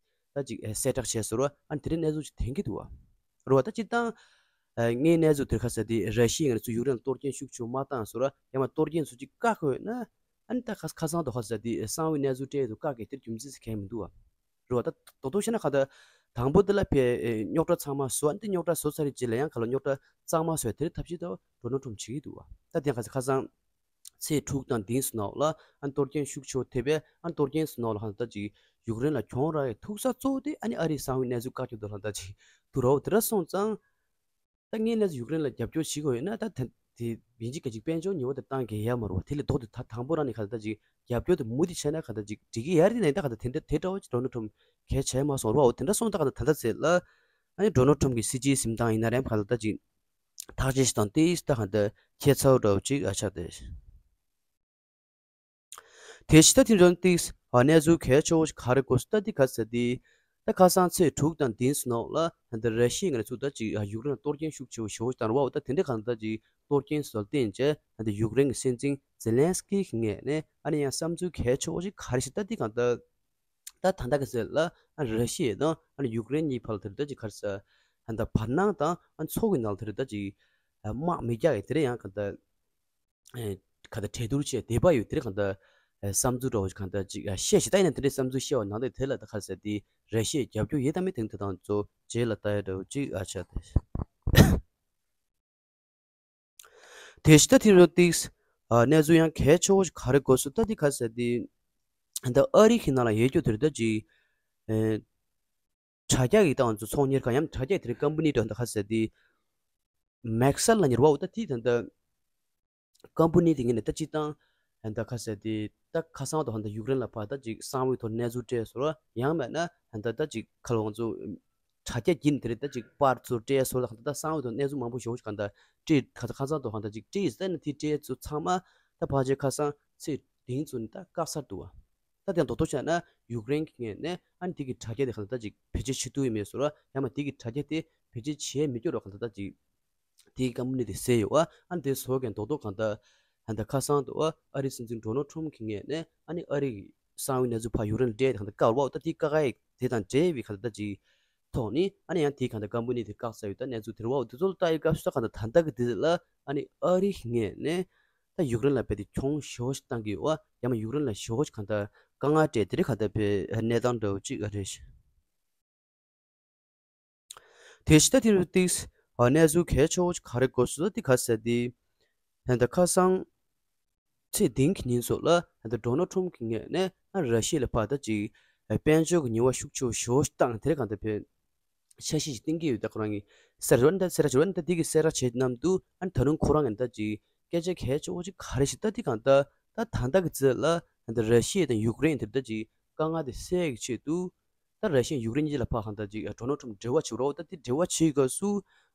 ད་ཅིག་ཨེ་གསལ་བསྒྲགས་བྱས་སོང་ར། ཨ་ནི་དེ་རིང་གནས་ཚུལ་ཅིག་ཐོན་གྱི་འདུག་བ། རེད་བ། ད་སྤྱིར་བཏང་ཨེ་ངའི་གནས་ཚུལ་དེར་ཁ་གསལ་དེ་ར་ཤི་ཡའི་ངོས་ནས་ཚུར་ཡུཀ་རེན་ལ་གཏོར་སྐྱོན་ཤུགས་ཆེ་མ་བཏང་སོང་ར། ཡང་མ་གཏོར་སྐྱོན་ཚུར་ཅིག་བཀག་དགོས་ན། ཨ་ནི་ད་ཁ་ཁ་སང་དུ་ཁ་གསལ་དེ་གསང་བའི་གནས་ཚུལ་སྤྲད་དུ་བཀག་གི་དེར་རྒྱུ་མཚན་ཟེར་མཁན་མི་འདུག་བ། རེད་བ། ད་དོ་དོ་བྱས་ན་ཁ་ད་དང་པོ་དེ་ལ་ཕེ་ཨེ་རྙོག་དྲ་ཚང་མ་བཟོ། ཨ་ནི་དེ་རྙོག་དྲ་བཟོ་ཚར་རེད་རྗེས་ལ་ཡང་ཁ་ལ་རྙོག་དྲ་གཙང་མ་བཟོ་དེར་ཐབས་ཤེས་ད་ཌོ་ནལ་ཊམ་བྱེད་ཀྱི་འདུག་བ། ད་དེ་ཁ་ཁ་སང་། ཚེས་དྲུག་དང་བདུན་ཙམ་ནང་ལ་ཨ་གཏོར་སྐྱོན་ཤུགས་ཆེ་བོ་ཐེབས་པས། ཨ་གཏོར་སྐྱོན་ཙམ་ནང་ལ་ཧ་ད་ཅིག་ཡུཀ་རེན་ལ་གྱོང་རག་ཡའི་ཐུག་ས་གཙོ་བོ་དེ་ཨ་ནི་ཨ་རིའི་གསང་བའི་གནས་ཚུལ་བཀག་རྒྱུ་དེ་ལ་ད་ཅིག་ཐུག་རོགས་དེ་འདྲ་སོང་ཙང་། ད་ངས་ལས་ཡུཀ་རེན་ལ་རྒྱབ་སྐྱོར་བྱེད་དགོས་ཡོད་ན་ད་དེ་དེ་ཡིན་གཅིག་ག་གཅིག་དཔལ་འབྱོར་ཉེས་པ་དེ་བཏང་གི་ཡ་མ་རེད་བ། དེ་ལས་ལྡོག་སྟེ་ད་དང་པོ་རང་ནས་ག་ད་ཅིག་རྒྱབ་སྐྱོར་དེ་མུ་མཐུད་བྱས་ན་ག་ད་ཅིག་འགྲིག་གི་ཡ་རེད། ཡིན་ན་ད་ག་ད་དེ་འདྲ་དེ་འདྲ་བ་ཅིག་ཌོ་ནལ་ཊམ་གལ་ཆེ་མ་སོང་རེད་བ། འོ་དེ་འདྲ་སོང་ད་ག་ད་ད་ད་ཚེ་ལ་ཨ་ནི་ཌོ་ནལ་ཊམ་གི་སྲིད་ཇུས་འཛིན་སྟངས་ཡིན་ན་རེད་ག་ད་ད་ཅིག་ཐག་གཅོད་ཞིག་དང་དེ་ད་ག་ད་ཁྱད་མཚར་འདྲ་བ་ཅིག་ཨ་ཆགས་ཏེ། དེ་ཕྱི་ད་དེ་རང་ཏིག་གནས་ཚུལ་གལ་ཆེ་བོ་ཞིག་ག་རེ་གོ་སོང་ད་དེ་ག་ཟེར་དེ། ད་ཁ་སང་ཚེས་དྲུག་དང་བདུན་ནང་ལ་ད་ར་ཤི་ཡས་ང་ཚོ་ད་ཅིག་ཡུཀ་རེན་ལ་གཏོར་སྐྱོན་ཤུགས་ཆེ་བོ་ཞེ་པོ་ཞིག་བཏང་རེད་བ། འོ་ད་དེ་འདྲ་གང་ད་ཅིག་གཏོར་སྐྱོན་སོགས་བརྟེན་བྱས་ད་ཡུཀ་རེན་གྱི་སྲིད་འཛིན་ཛེ་ལན་སི་ཀི་གི་ངོས་ནས་ཨ་ནི་ཡང་བསམ་ཚུལ་གལ་ཆེ་བོ་ཞིག་ག་རེ་ཞིག་ད་དེ་གང་ད་ད་ད་ད་ག་ཟེར་ལ་ཨ་ར་ཤི་ཡ་དང་ཨ་ནི་ཡུཀ་རེན་གཉིས་བར་ལ་དེ་རེད་ད་ཅིག་ག་རེ་ཟེར་ད་བར་སྣང་དང་ཨ་ནི་ཚོགས་ཀྱི་ནང་ལ་དེ་རེད་ད་ཅིག་དམག་མི་རྒྱག་གི་དེ་རེད་ཡང་གང་ད། ཨེ་གང་ལྟར་གྲོས་བསྡུར་བྱས་བསྡད་པ་ཡོད། དེ་རིང་གང་ལྟར་ཨེ་བསམ་ཚུལ་འདྲ་བོ་ཞིག་གང་ལྟར་ཅིག་ཨ་བཤད་ཞེ་དྲག་ཡིན་ན་དེ་འདྲའི་བསམ་ཚུལ་བཤད་པ་ནང་དེ་དེ་ལ་ད་ག་ཟེར་དེ་ར་ཤི་ཡས་རྒྱབ་སྐྱོར་ཡོད་དམ་མེད་དེ་ད་དང་ཚོ་རྗེས་ལ་ལྟ་ཡ་འདྲ་བོ་ཅིག་ཨ་ཆགས་ཏེ། དེ་ཕྱི་ད་དེ་རུ་ཏིག་ཨ་གནས་ཚུལ་ཡང་གལ་ཆེ་བོ་ཞིག་ག་རེ་གོ་སོང་ད་དེ་ག་ཟེར་དེ་ད་ཨ་རི་གི་ནང་ལ་ཡོད་རྒྱུ་དེ་རེད་ད་ཅིག་ཨེ། དྲ་རྒྱ་གི་ཏང་ཚོ་ཚོང་གཉེར་ཁང་ཡང་དྲ་རྒྱ་དེར་ཀམ་པ་ནི་དོན་དག་ཁ་ཟེར་ཏེ། མེག་སལ་ལ་ཉེར་བ་འོ་ད་དེ་ད་ལྟ་ཀམ་པ་ནི་དེ་ངེས་ནས་ད་སྤྱི་བཏང་ད་ཁ་ཟེར་ཏེ་ད་ཁ་སང་དུ་ཧན་ད་ཡུཀ་རེན་ལ་ཕར་ད་ཅིག་གསང་བའི་ཐོག་གནས་ཚུལ་སྤྲད་སོང་ར་ཡང་མེད་ན་ཧན་ད་ད་ཅིག་ཁ་ལོ་ང་ཚོ་དྲ་རྒྱ་བརྒྱུད་དེ་རེད་ད་ཅིག་པར་ཚུར་སྤྲད་སོང་ལ་ཧན་ད་ད་གསང་བའི་ཐོག་གནས་ཚུལ་མང་པོ་ཞིག་ཧན་ད་སྤྲད་ཁ་ཁ་སང་དུ་ཧན་ད་ཅིག་སྤྲད་ཡིན་ཟེར་ན་དེ་སྤྲད་ཚུལ་ཚང་མ་ད་ཕལ་ཆེར་ཁ་སང་ཚེས་བདུན་ཚོ་ནི་ད་བཀག་ཚར་འདུག་བ། ད་དེ་མདོར་བསྡུས་བྱས་ན་ཡུཀ་རེན་གྱི་ངོས་ནས་ཨ་ནི་དེ་གི་དྲ་རྒྱ་དེ་གང་ལྟར་ཅིག་བེད་སྤྱོད་བྱེད་ཐུབ་ཡོད་མེད་བཟོ་ར་ཡང་མ་དེ་གི་དྲ་རྒྱ་དེ་བེད་སྤྱོད་བྱེད་མི་སྐྱོ་ར་གང་ལྟར་ཅིག་དེའི་ཀམ་པ་ནི་དེ་ཟས་ཡོད་ཨ་ཨ་ནི་དེ་བཟོ་མཁན་རྡོག་རྡོག་གང་ལྟར་ཨ་ནི་ད་ཁ་སང་དུ་ཨ་ཨ་རིའི་སྲིད་འཛིན་ཌོ་ནལ་ཊམ་གྱི་ངོས་ནས་ཨ་ནི་ཨ་རི་གི་གསང་བའི་གནས་ཚུལ་ཕར་ཡུཀ་རེན་ལ་སྤྲད་དེ་གང་ལྟར་བཀག་ར་བ་ད་དེ་བཀག་ཡ་དེ་དང་འབྲེལ་བའི་གང་ལྟར་ཅིག་ཐོག་ནི་ཨ་ནི་ཡང་དེའི་གང་ལྟར་ཀམ་པ་ནི་དེ་བཀག་ཚར་ཡོད་ད་གནས་ཚུལ་དེ་ར་བ་དེ་ཚོ་ལ་ལྟ་ཡི་སྐབས་སུ་ད་གང་ལྟར་ད་ལྟ་གི་དེ་ལ་ཨ་ནི་ཨ་རི་གི་ངོས་ནས། ད་ཡུཀ་རེན་ལ་རྦད་དེ་གྱོང་ཞེ་པོ་ཞིག་བཏང་གི་ཡོད་པ་ཡང་མ་ཡུཀ་རེན་ལ་ཞེ་པོ་ཞིག་གང་ལྟར་དཀའ་ངལ་སྤྲད་དེ་རིགས་གང་ལྟར་བའི་གནས་སྟངས་འདྲ་བོ་ཅིག་ཨ་རེད། དེ་ཕྱི་ད་དེ་རུ་ཏིག་གནས་ཚུལ་གལ་ཆེ་བོ་ཞིག་ག་རེ་གོ་སོང་ད་དེ་ག་ཟེར་དེ། ད་ཁ་སང་ཚེས་བདུན་གྱི་ཉིན་སོགས་ལ་ད་ཌོ་ནལ་ཊམ་གྱི་ངོས་ནས་ཨ་ར་ཤི་ཡ་ལ་ཕར་ད་ཅིག་དཔལ་འབྱོར་གྱི་ཉེས་པ་ཤུགས་ཆེ་བོ་ཞེ་པོ་ཞིག་བཏང་དེ་རིགས་གང་ལྟར་བའི། འཆར་གཞི་ཞིག་བཏིང་གི་ཡོད་ད་ཁོ་རང་གིས་ཟེར་རོ་ནི་ད་ཟེར་ར་ཞོར་ནི་ད་དེ་གི་གསལ་བསྒྲགས་བྱེད་གནང་དུས་ཨ་ནི་ད་རུང་ཁོ་རང་གིས་ད་ཅིག་སྐད་ཆ་གལ་ཆེ་བོ་ཅིག་ག་རེ་ཞིག་ད་དེ་གང་ད་ད་ད་ལྟ་གི་ཚེ་ལ་ད་ར་ཤི་ཡ་དང་ཡུཀ་རེན་དེ་ད་ཅིག་དཀའ་ངལ་དེ་སེལ་གི་ཆེད་དུ་ད་ར་ཤི་ཡ་ཡུཀ་རེན་གཉིས་ལ་ཕར་གང་ད་ཅིག་ཌོ་ནལ་ཊམ་འབྲེལ་བ་བྱེད་རོགས་ད་དེ་འབྲེལ་བ་བྱེད་དགོས་སུ་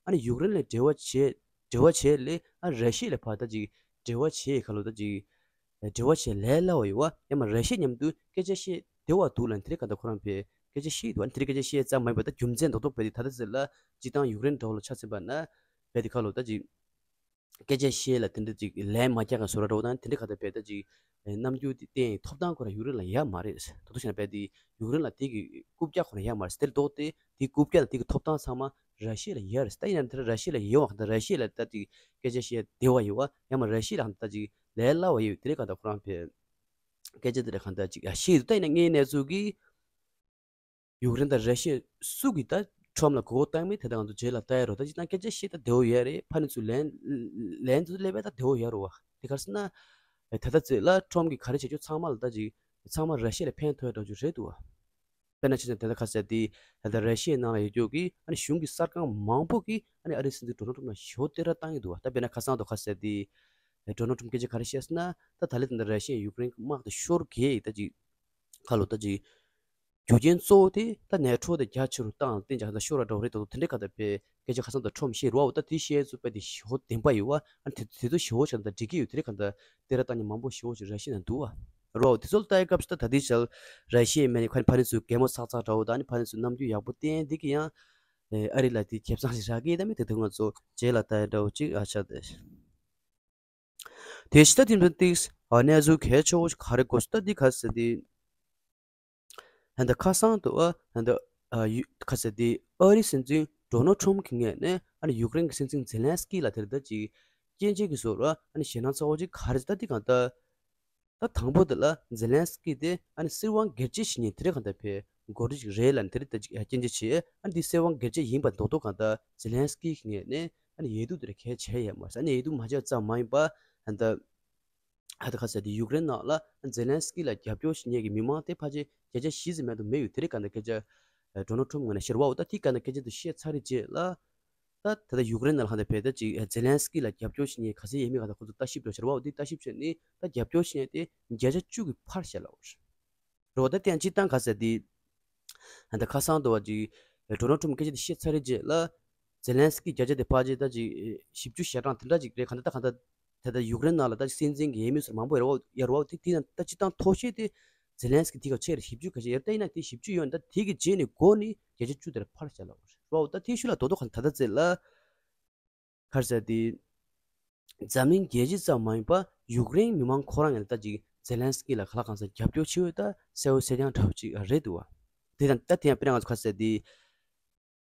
ཨ་ནི་ཡུཀ་རེན་ལ་འབྲེལ་བ་བྱེད་འབྲེལ་བ་བྱེད་ལས་ཨ་ར་ཤི་ཡ་ལ་ཕར་ད་ཅིག་འབྲེལ་བ་བྱེད་ག་ལོ་ད་ཅིག་འབྲེལ་བ་བྱེད་ལས་སླ་བ་ཡོད་བ་ཡང་མ་ར་ཤི་ཡ་མཉམ་དུ་སྐད་ཆ་བཤད་བདེ་བ་འདུག་ལ་དེ་རིང་ག་ད་ཁོ་རང་བས་སྐད་ཆ་བཤད་འདུག་ཨ་ནི་དེ་རིང་སྐད་ཆ་བཤད་ཙམ་མ་ཡིན་པ་ད་རྒྱུ་མཚན་རྡོག་རྡོག་བས་དེ་ད་ལྟ་ཟེར་ལ་སྤྱི་བཏང་ཡུཀ་རེན་འདྲ་བོ་ལ་ཆ་མཚོན་པ་ན་བས་དེ་ཁ་ལོ་ད་ཅིག་སྐད་ཆ་བཤད་ལ་དེ་འདྲ་ཅིག་ལན་མ་རྒྱག་ག་བཟོ་ར་འདྲ་བོ་དང་དེ་འདྲ་ག་ད་བས་ད་ཅིག་རྣམ་འགྱུར་དེ་བསྟན་ཐོབ་ཐང་ཁོ་རང་ཡུཀ་རེན་ལ་ཡོད་མ་རེད། ད་དུ་བྱས་ན་བས་དེ་ཡུཀ་རེན་ལ་དེ་གི་རྐུབ་བཀྱག་ཁོ་རང་ཡོད་མ་རེད། དེ་ལ་ལྡོག་སྟེ་དེ་རྐུབ་བཀྱག་ལ་དེ་གི་ཐོབ་ཐང་ཚང་མ་ར་ཤི་ཡ་ལ་ཡོད་རེད། ད་ཡིན་ན་དེ་ར་ཤི་ཡ་ལ་ཡོད་བ་ག་ད་ར་ཤི་ཡ་ལ་ད་ཅིག་སྐད་ཆ་བཤད་བདེ་བ་ཡོད་བ་ཡང་མ་ར་ཤི་ཡ་ལ་ག་ད་ཅིག་ལས་སླ་བ་ཡོད་དེ་རེད་ག་ད་ཁོ་རང་བས། སྐད་ཆ་དེ་རེད་གང་ལྟར་ཅིག་ཡ་ཤེས་འདུག་ད་ཡིན་ན་ངའི་གནས་ཚུལ་གྱིས་ཡུཀ་རེན་དང་ར་ཤི་ཡ་སུ་གིས་ད་ཁྲོམ་ལ་མགོ་སྐོར་བཏང་མིན་དེ་དག་ང་ཚོ་རྗེས་ལ་ལྟ་ཡ་རོགས་ད་ཅིག་ད་སྐད་ཆ་བཤད་ད་བདེ་བོ་ཡོད་རེད། ཕ་ནི་ཚོ་ལན་ལན་དུ་སླེབས་པས་ད་བདེ་བོ་ཡོད་རེད་བ། དེ་ག་རེ་ཟེར་ན་ད་ལྟ་ཚེ་ལ་ཁྲོམ་གིས་ག་རེ་བྱེད་རྒྱུ་ཚང་མ་ལ་ད་ཅིག་ཚང་མ་ར་ཤི་ཡ་ལ་ཕན་ཐོགས་ཡ་འདྲ་ཅིག་རེད་འདུག་བ། དཔེར་ན་ཆ་བཞག་དེ་ལ་ཁ་གསལ་ཏེ་ད་ལྟ་ར་ཤི་ཡའི་ནང་ལ་ཡོད་རྒྱུ་གི་ཨ་ནི་གཞུང་གི་གསར་ཁང་མང་པོ་གིས་ཨ་ནི་ཨ་རིའི་སྲིད་འཛིན་ཌོ་ནལ་ཊམ་ལ་ཞེ་པོ་བསྟོད་ར་བཏང་གི་འདུག་བ། ད་དཔེར་ན་ཁ་སང་དུ་ཁ་གསལ་ཏེ་ཌོ་ནལ་ཊམ་སྐད་ཆ་ག་རེ་བཤད་ཟེར་ན། ད་ད་ལྟ་དེ་འདྲ་ར་ཤི་ཡས་ཡུཀ་རེན་གྱི་དམག་དེ་ཤོར་གི་ད་ཅིག་ཁ་ལོ་ད་ཅིག་རྒྱུ་རྐྱེན་གཙོ་བོ་དེ་ད་ནེ་ཊོ་དེ་རྒྱ་ཆེ་རུ་བཏང་བསྟན་ཅིག་ད་ཤོར་བ་འདྲ་བོ་རེད་འདུག་དེ་འདྲའི་ཁ་ད་པའི་སྐད་ཆ་ཁ་སང་དུ་ཊམ་བཤད་རུ་བ། ད་དེ་བཤད་ཚུལ་དཔེ་དེ་ཞེ་པོ་བདེན་པ་ཡོད་བ། ཨ་ནི་དེ་དེ་ཚོ་ཞེ་པོ་ཞིག་ད་འགྲིག་གི་ཡོད། དེ་རེད་ག་ད་དེ་ར་ད་ནི་མང་པོ་ཞེ་པོ་ཞིག་ར་ཤི་ཡ་ན་འདུག་བ། རོ་དེ་ཚོ་ལ་ལྟ་ཡི་སྐབས་སུ་ད་ད་ལྟའི་ཆར་ར་ཤི་ཡའི་མི་ནི་ཁ་ནི་ཕ་ནི་ཚོའི་གད་མོ་ཚག་ཚག་འདྲ་བོ་དང་ནི་ཕ་ནི་ཚོའི་རྣམ་འགྱུར་ཡག་པོ་བསྟན་འདི་གི་ཡང་ཨ་རི་ལ་དེ་ཁེ་བཟང་ཞིག་རག་གི་ཡོད་ད་མི་དེ་དུས་ང་ཚོ་རྗེས་ལ་ལྟ་ཡ་འདྲ་བོ་ཅིག་ཨ་ཆ་དེ། དེ་ཕྱི་ད་དེ་འདྲ་ཏིག་ཨ་གནས་ཚུལ་གལ་ཆེ་བོ་ཞིག་ག་རེ་གོ་སོང་ད་འདི་ག་ཟེར་ཏེ། ད་ལྟ་ཁ་སང་དུ་ཨ་ད་ལྟ་ཨ་ཡུ་ག་ཟེར་ཏེ་ཨ་རི་སྲིད་འཛིན་ཌོ་ནལ་ཊམ་གྱི་ངོས་ནས་ཨ་ནི་ཡུཀ་རེན་གྱི་སྲིད་འཛིན་ཛེ་ལན་སི་ཀི་ལ་དེར་ད་ཅིག་སྐྱོན་བརྗོད་ཀྱི་བཟོ་འདྲ་ཨ་ནི་ཞེད་སྣང་ཚ་བོ་ཅིག་ག་རེ་ཟེར་ད་འདི་གང་ལྟར། ད་དང་པོ་དེ་ལ་ཛེ་ལན་སི་ཀི་དེ་ཨ་ནི་སྲིད་དབང་སྒེར་གཅོད་བྱེད་མཁན་དེ་རིང་གང་ལྟར་བས་འགོ་ཁྲིད་ཅིག་རེད་ལབ་ནས་དེ་རིང་ད་ཅིག་སྐྱོན་བརྗོད་བྱས། ཨ་ནི་འདི་སྲིད་དབང་སྒེར་གཅོད་ཡིན་པ་རྡོག་རྡོག་གང་ལྟར་ཛེ་ལན་སི་ཀི་གི་ངོས་ནས་ཨ་ནི་འོས་བསྡུ་དེ་ལ་གལ་ཆེ་ཡོད་མ་རེད། ཨ་ནི་འོས་བསྡུ་མ་བྱས་ཙམ་མ་ཡིན་པ་ད་ལྟ་ ཨ་ད་ག་ཟེར་དེ་ཡུཀ་རེན་ནང་ལ་ཛེ་ལན་སི་ཀི་ལ་རྒྱབ་སྐྱོར་བྱེད་མཁན་གྱི་མི་མང་དེ་ཕལ་ཆེར་བརྒྱ་ཆ་བཞི་ཙམ་མེད་དུ་མེད་ཡོད། དེ་རིང་ག་འདྲ་སྐད་ཆ་ཨ་ཌོ་ནལ་ཊམ་ངོས་ནས་བཤད་རེད་བ། འོ་ད་དེ་ག་འདྲ་སྐད་ཆ་དེ་བཤད་ཚར་རེད་རྗེས་ལ། ད་ད་ལྟ་ཡུཀ་རེན་ནང་ལ་ག་འདྲ་བས་ད་ཅིག་ཛེ་ལན་སི་ཀི་ལ་རྒྱབ་སྐྱོར་བྱེད་མཁན་ག་ཚད་ཡོད་མེད་ག་ད་ཁོ་ཚོ་ལྟ་ཞིབ་འགྲོ་བྱ་རེད་བ། འོ་དེ་ལྟ་ཞིབ་བྱས་ནས་ད་རྒྱབ་སྐྱོར་བྱེད་མཁན་དེ་བརྒྱ་ཆ་བཅུ་གི་ཕར་བཞག་ལབ་པ་རེད། རེད་བ། ད་དེ་ཡང་སྤྱིར་བཏང་ག་ཟེར་དེ། ད་ཁ་སང་དུ་བ་ཅིག་ཌོ་ནལ་ཊམ་སྐད་ཆ་དེ་བཤད་ཚར་རེད་རྗེས་ལ། ཛེ་ལན་སི་ཀི་བརྒྱ་ཆ་དེ་ཕལ་ཆེར་ད་ཅིག་བཞི་བཅུ་ཞེ་གྲངས་དེ་འདྲ་ཅིག་རེད། ག་འདྲ་ད་ག་འདྲ་ད་ད་ཡུཀ་རེན་ནང་ལ་ད་ཅིག་སྲིད་འཛིན་གྱི་འོས་མི་སུ་མང་པོ་ཡོད་རེད་བ། ཡོད་རེད་བ། དེ་དེ་ཡང་ད་སྤྱིར་བཏང་ཐོག་ཤེས་དེ་ཛེ་ལན་སི་ཀི་དེ་ག་ཆེ་རེད། བཞི་བཅུ་ག་ཆེ་ཡོད་ད་ཡིན་ན་དེ་བཞི་བཅུ་ཡོད་ན་ད་དེ་གི་རྗེས་ནས་འགོ་ནས་བརྒྱ་ཆ་བཅུ་དེ་རེད་ཕར་བཞག་ལབ་པ་རེད་བ། འོ་ད་དེ་ཤུ་ལ་རྡོག་རྡོག་ག་ད་ད་ཙེ་ལ། ག་རེ་ཟེར་དེ། འཛམ་གླིང་རྒྱལ་སྤྱི་ཙམ་མ་ཡིན་པར་ཡུཀ་རེན་མི་མང་ཁོ་རང་ཡང་ད་ཅིག་ཛེ་ལན་སི་ཀི་ལ་ག་ལ་གང་འཚམ་རྒྱབ་སྐྱོར་བྱེད་འོས་ད་གསལ་བོ་གསལ་རྐྱང་འདྲ་བོ་ཅིག་རེད་འདུག་བ། དེ་དང་ད་དེ་ཡང་དཔེར་ན་ང་ཚོ་ག་རེ་ཟེར་དེ།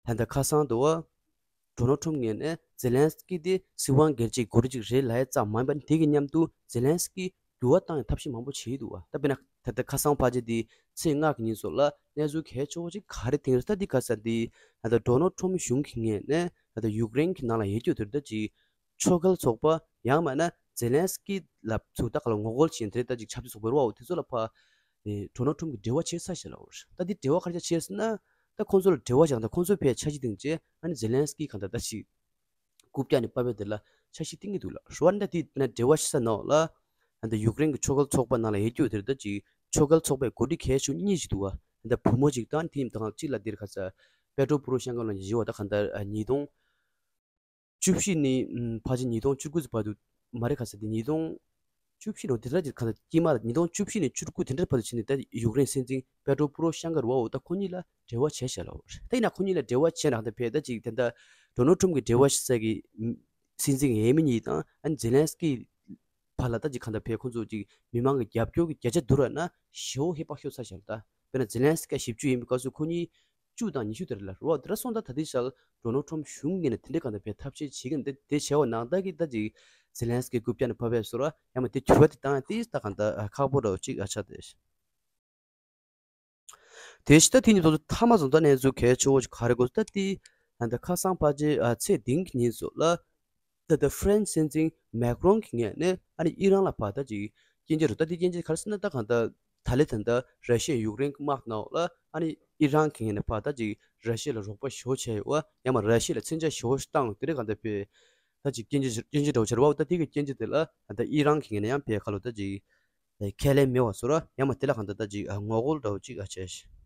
ད་ལྟ་ཁ་སང་དུ་བ། ཌོ་ནལ་ཊམ་ངོས་ནས་ཛེ་ལན་སི་ཀི་དེ་སྲིད་དབང་སྒེར་གཅིག་འགོ་ཁྲིད་ཅིག་རེད་ལབ་ཡ་ཙམ་མ་ཡིན་པར་དེ་གི་མཉམ་དུ་ཛེ་ལན་སི་ཀི་འགྱུར་བ་བཏང་ཡང་ཐབས་ཤེས་མང་པོ་བྱས་འདུག་བ། ད་དཔེར་ན་ད་ལྟ་ཁ་སང་ཕལ་ཆེར་དེ་ཚེས་ལྔ་གི་ཉིན་སོགས་ལ་གནས་ཚུལ་གལ་ཆེ་བོ་ཅིག་ག་རེ་ཐོན་རེད། ད་འདི་ག་ཟེར་དེ་ད་ལྟ་ཌོ་ནལ་ཊམ་གཞུང་གི་ངོས་ནས་ད་ལྟ་ཡུཀ་རེན་གྱི་ནང་ལ་ཡོད་རྒྱུ་དེ་རེད། ད་ཅིག་ཕྱོགས་འགལ་ཚོགས་པ་ཡང་མིན་ན་ཛེ་ལན་སི་ཀི་ལ་ཚུར་ད་ག་ལ་ངོ་རྒོལ་བྱེད་དེ་རེད། ད་ཅིག་ཆབ་སྲིད་ཚོགས་པ་རེད་བ། འོ་དེ་ཚོ་ལ་ཕ་ཌོ་ནལ་ཊམ་གྱིས་འབྲེལ་བ་བྱེད་ས་ཞིག་ལ་འོ་རེད། ད་འདི་འབྲེལ་བ་ག་རེ་བྱས་ཟེར་ན། ད་ཁོང་ཚོ་ལ་འབྲེལ་བ་བྱས་ད་ཁོང་ཚོ་ཕའི་འཆར་གཞི་སྟེང་བྱས་ཨ་ནི་ཛེ་ལན་སི་ཀི་གང་ལྟར་ད་ཅིག་རྐུབ་བཀྱག་ནས་ཕབ་པའི་དེ་ལ་འཆར་གཞི་བཏིང་གི་འདུག་ལ། རེད་བ། ད་དེ་ན་འབྲེལ་བ་ཞིག་ས་ནང་ལ་ད་ཡུཀ་རེན་གྱི་ཕྱོགས་འགལ་ཚོགས་པ་ནང་ལ་ཡོད་རྒྱུ་དེར་ད་ཅིག་ཕྱོགས་འགལ་ཚོགས་པའི་འགོ་ཁྲིད་གལ་ཆེ་གཉིས་ཤིག་འདུག་བ། ད་བུ་མོ་ཅིག་དང་དེ་ཡིན་དང་གཅིག་ལ་དེར་ག་ས་པེ་ཏྲོ་པོ་རོ་ཤན་ཀ་ལ་ཡིན་བ། ད་གང་ལྟར་ཉིས་སྟོང་བཅུ་བཞི་ནས་ཕལ་ཆེར་ཉིས་སྟོང་བཅུ་དགུ་ཙམ་བར་དུ་མ་རེད། ག་ས་དེ་ཉིས་སྟོང་བཅུ་བཞི་ནང་དེ་ལ་ཅིག་གང་ལྟར་དཀྱིལ་མ་ལ་ཉིས་སྟོང་བཅུ་བཞི་ནས་བཅུ་དགུ་དེ་འདྲ་བར་དུ་ཕྱིན་ནས་ད་ཡུཀ་རེན་སྲིད་འཛིན་པེ་ཏྲོ་པོ་རོ་ཤན་ཀ་རེད་བ། འོ་ད་ཁོ་གཉིས་ལ་འབྲེལ་བ་བྱས་བཞག་ལ། འོ་ད་ཡིན་ན་ཁོ་གཉིས་ལ་འབྲེལ་བ་བྱས་ན་གང་ལྟར་ཕེ་ད་ཅིག་དེ་འདྲ་ཌོ་ནལ་ཊམ་གྱི་འབྲེལ་བ་ཞིག་ས་གི་སྲིད་འཛིན་གྱི་འོས་མི་གཉིས་དང་ཨ་ནི་ཛེ་ལན་སི་ཀི་བར་ལ་ད་ཅིག་གང་ལྟར་ཕེ་ཁོང་ཚོ་ཅིག་མི་མང་གི་རྒྱབ་སྐྱོར་གྱི་བརྒྱ་ཆ་བསྡུར་བ་ན་ཞེ་པོ་ཧེ་བག་ཤོར་ཚར་བཞག་ལ། ད་དཔེར་ན་ཛེ་ལན་སི་ཀི་བཞི་བཅུ་ཡིན་པའི་སྐབས་སུ་ཁོ་གཉིས་བཅུ་དང་ཉི་ཤུ་དེ་རེད་ལ། རེད་བ། དེ་འདྲ་སོང་ཙང་ད་ལྟའི་ཆར་ཌོ་ནལ་ཊམ་གཞུང་ངོས་ནས་དེ་འདྲའི་གང་ལྟར་ཕེ་ཐབས་ཤེས་བྱེད་ཀྱི་འདུག་དེ་བྱས་པ་ནང་ལྟར་གྱི་ད་ཅིག་ཛེ་ལན་སི་ཀི་རྐུབ་བཀྱག་ནས་ཕབ་པའི་བཟོ་འདྲ་ཡང་མིན་དེ་འགྱུར་བ་དེ་བཏང་ཡ་དེ་ད་གང་ལྟར་ཁག་པོ་འདྲ་བོ་ཅིག་ཨ་ཆགས་བསྡད། དེ་བཞིན་ད་དེ་ཉིན་ཐོག་ཏུ་མཐའ་མ་སོང་ད་གནས་ཚུལ་གལ་ཆེ་བོ་ཞིག་ག་རེ་གོ་ད་དེ་ད་ལྟ་ཁ་སང་ཕལ་ཆེར་ཨ་ཚེས་བདུན་གྱི་ཉིན་སོགས་ལ་ད་ལྟ་ཧྥ་རན་སི་སྲིད་འཛིན་མེག་རོན་གྱི་ངོས་ནས་ཨ་ནི་ཨི་རན་ལ་ཕར་ད་ཅིག་སྐྱོན་བརྗོད་རུ། ད་དེ་སྐྱོན་བརྗོད་ག་རེ་ཟེར་ན་ད་གང་ལྟར་ད་ལེ་ད་ལྟ་ར་ཤི་ཡ་ཡུཀ་རེན་གྱི་དམག་ནང་ལ་ཨ་ནི་ཨི་རན་གྱི་ངོས་ནས་ཕར་ད་ཅིག་ར་ཤི་ཡ་ལ་རོགས་པ་ཞེ་པོ་བྱས་ཡོད་བ། ཡང་མིན་ར་ཤི་ཡ་ལ་མཚོན་ཆ་ཞེ་པོ་བཏང་དེ་འདྲ་གང་ལྟར་ཕེ་ད་ཅིག་སྐྱོན་བརྗོད་སྐྱོན་བརྗོད་འདྲ་བོ་བྱས་རེད་བ། ད་དེ་གི་སྐྱོན་བརྗོད་དེ་ལ་ད་ལྟ་ཨི་རན་གྱི་ངོས་ནས་ཡང་ཕེ་ཁ་ལོ་ད་ཅིག་ཁས་ལེན་མེད་པ་བཟོ་འདྲ་ཡང་མིན་དེ་ལ་གང་ལྟར་ད་ཅིག་ངོ་རྒོལ་འདྲ་བོ་ཅིག་ཨ་བྱས་ཤག་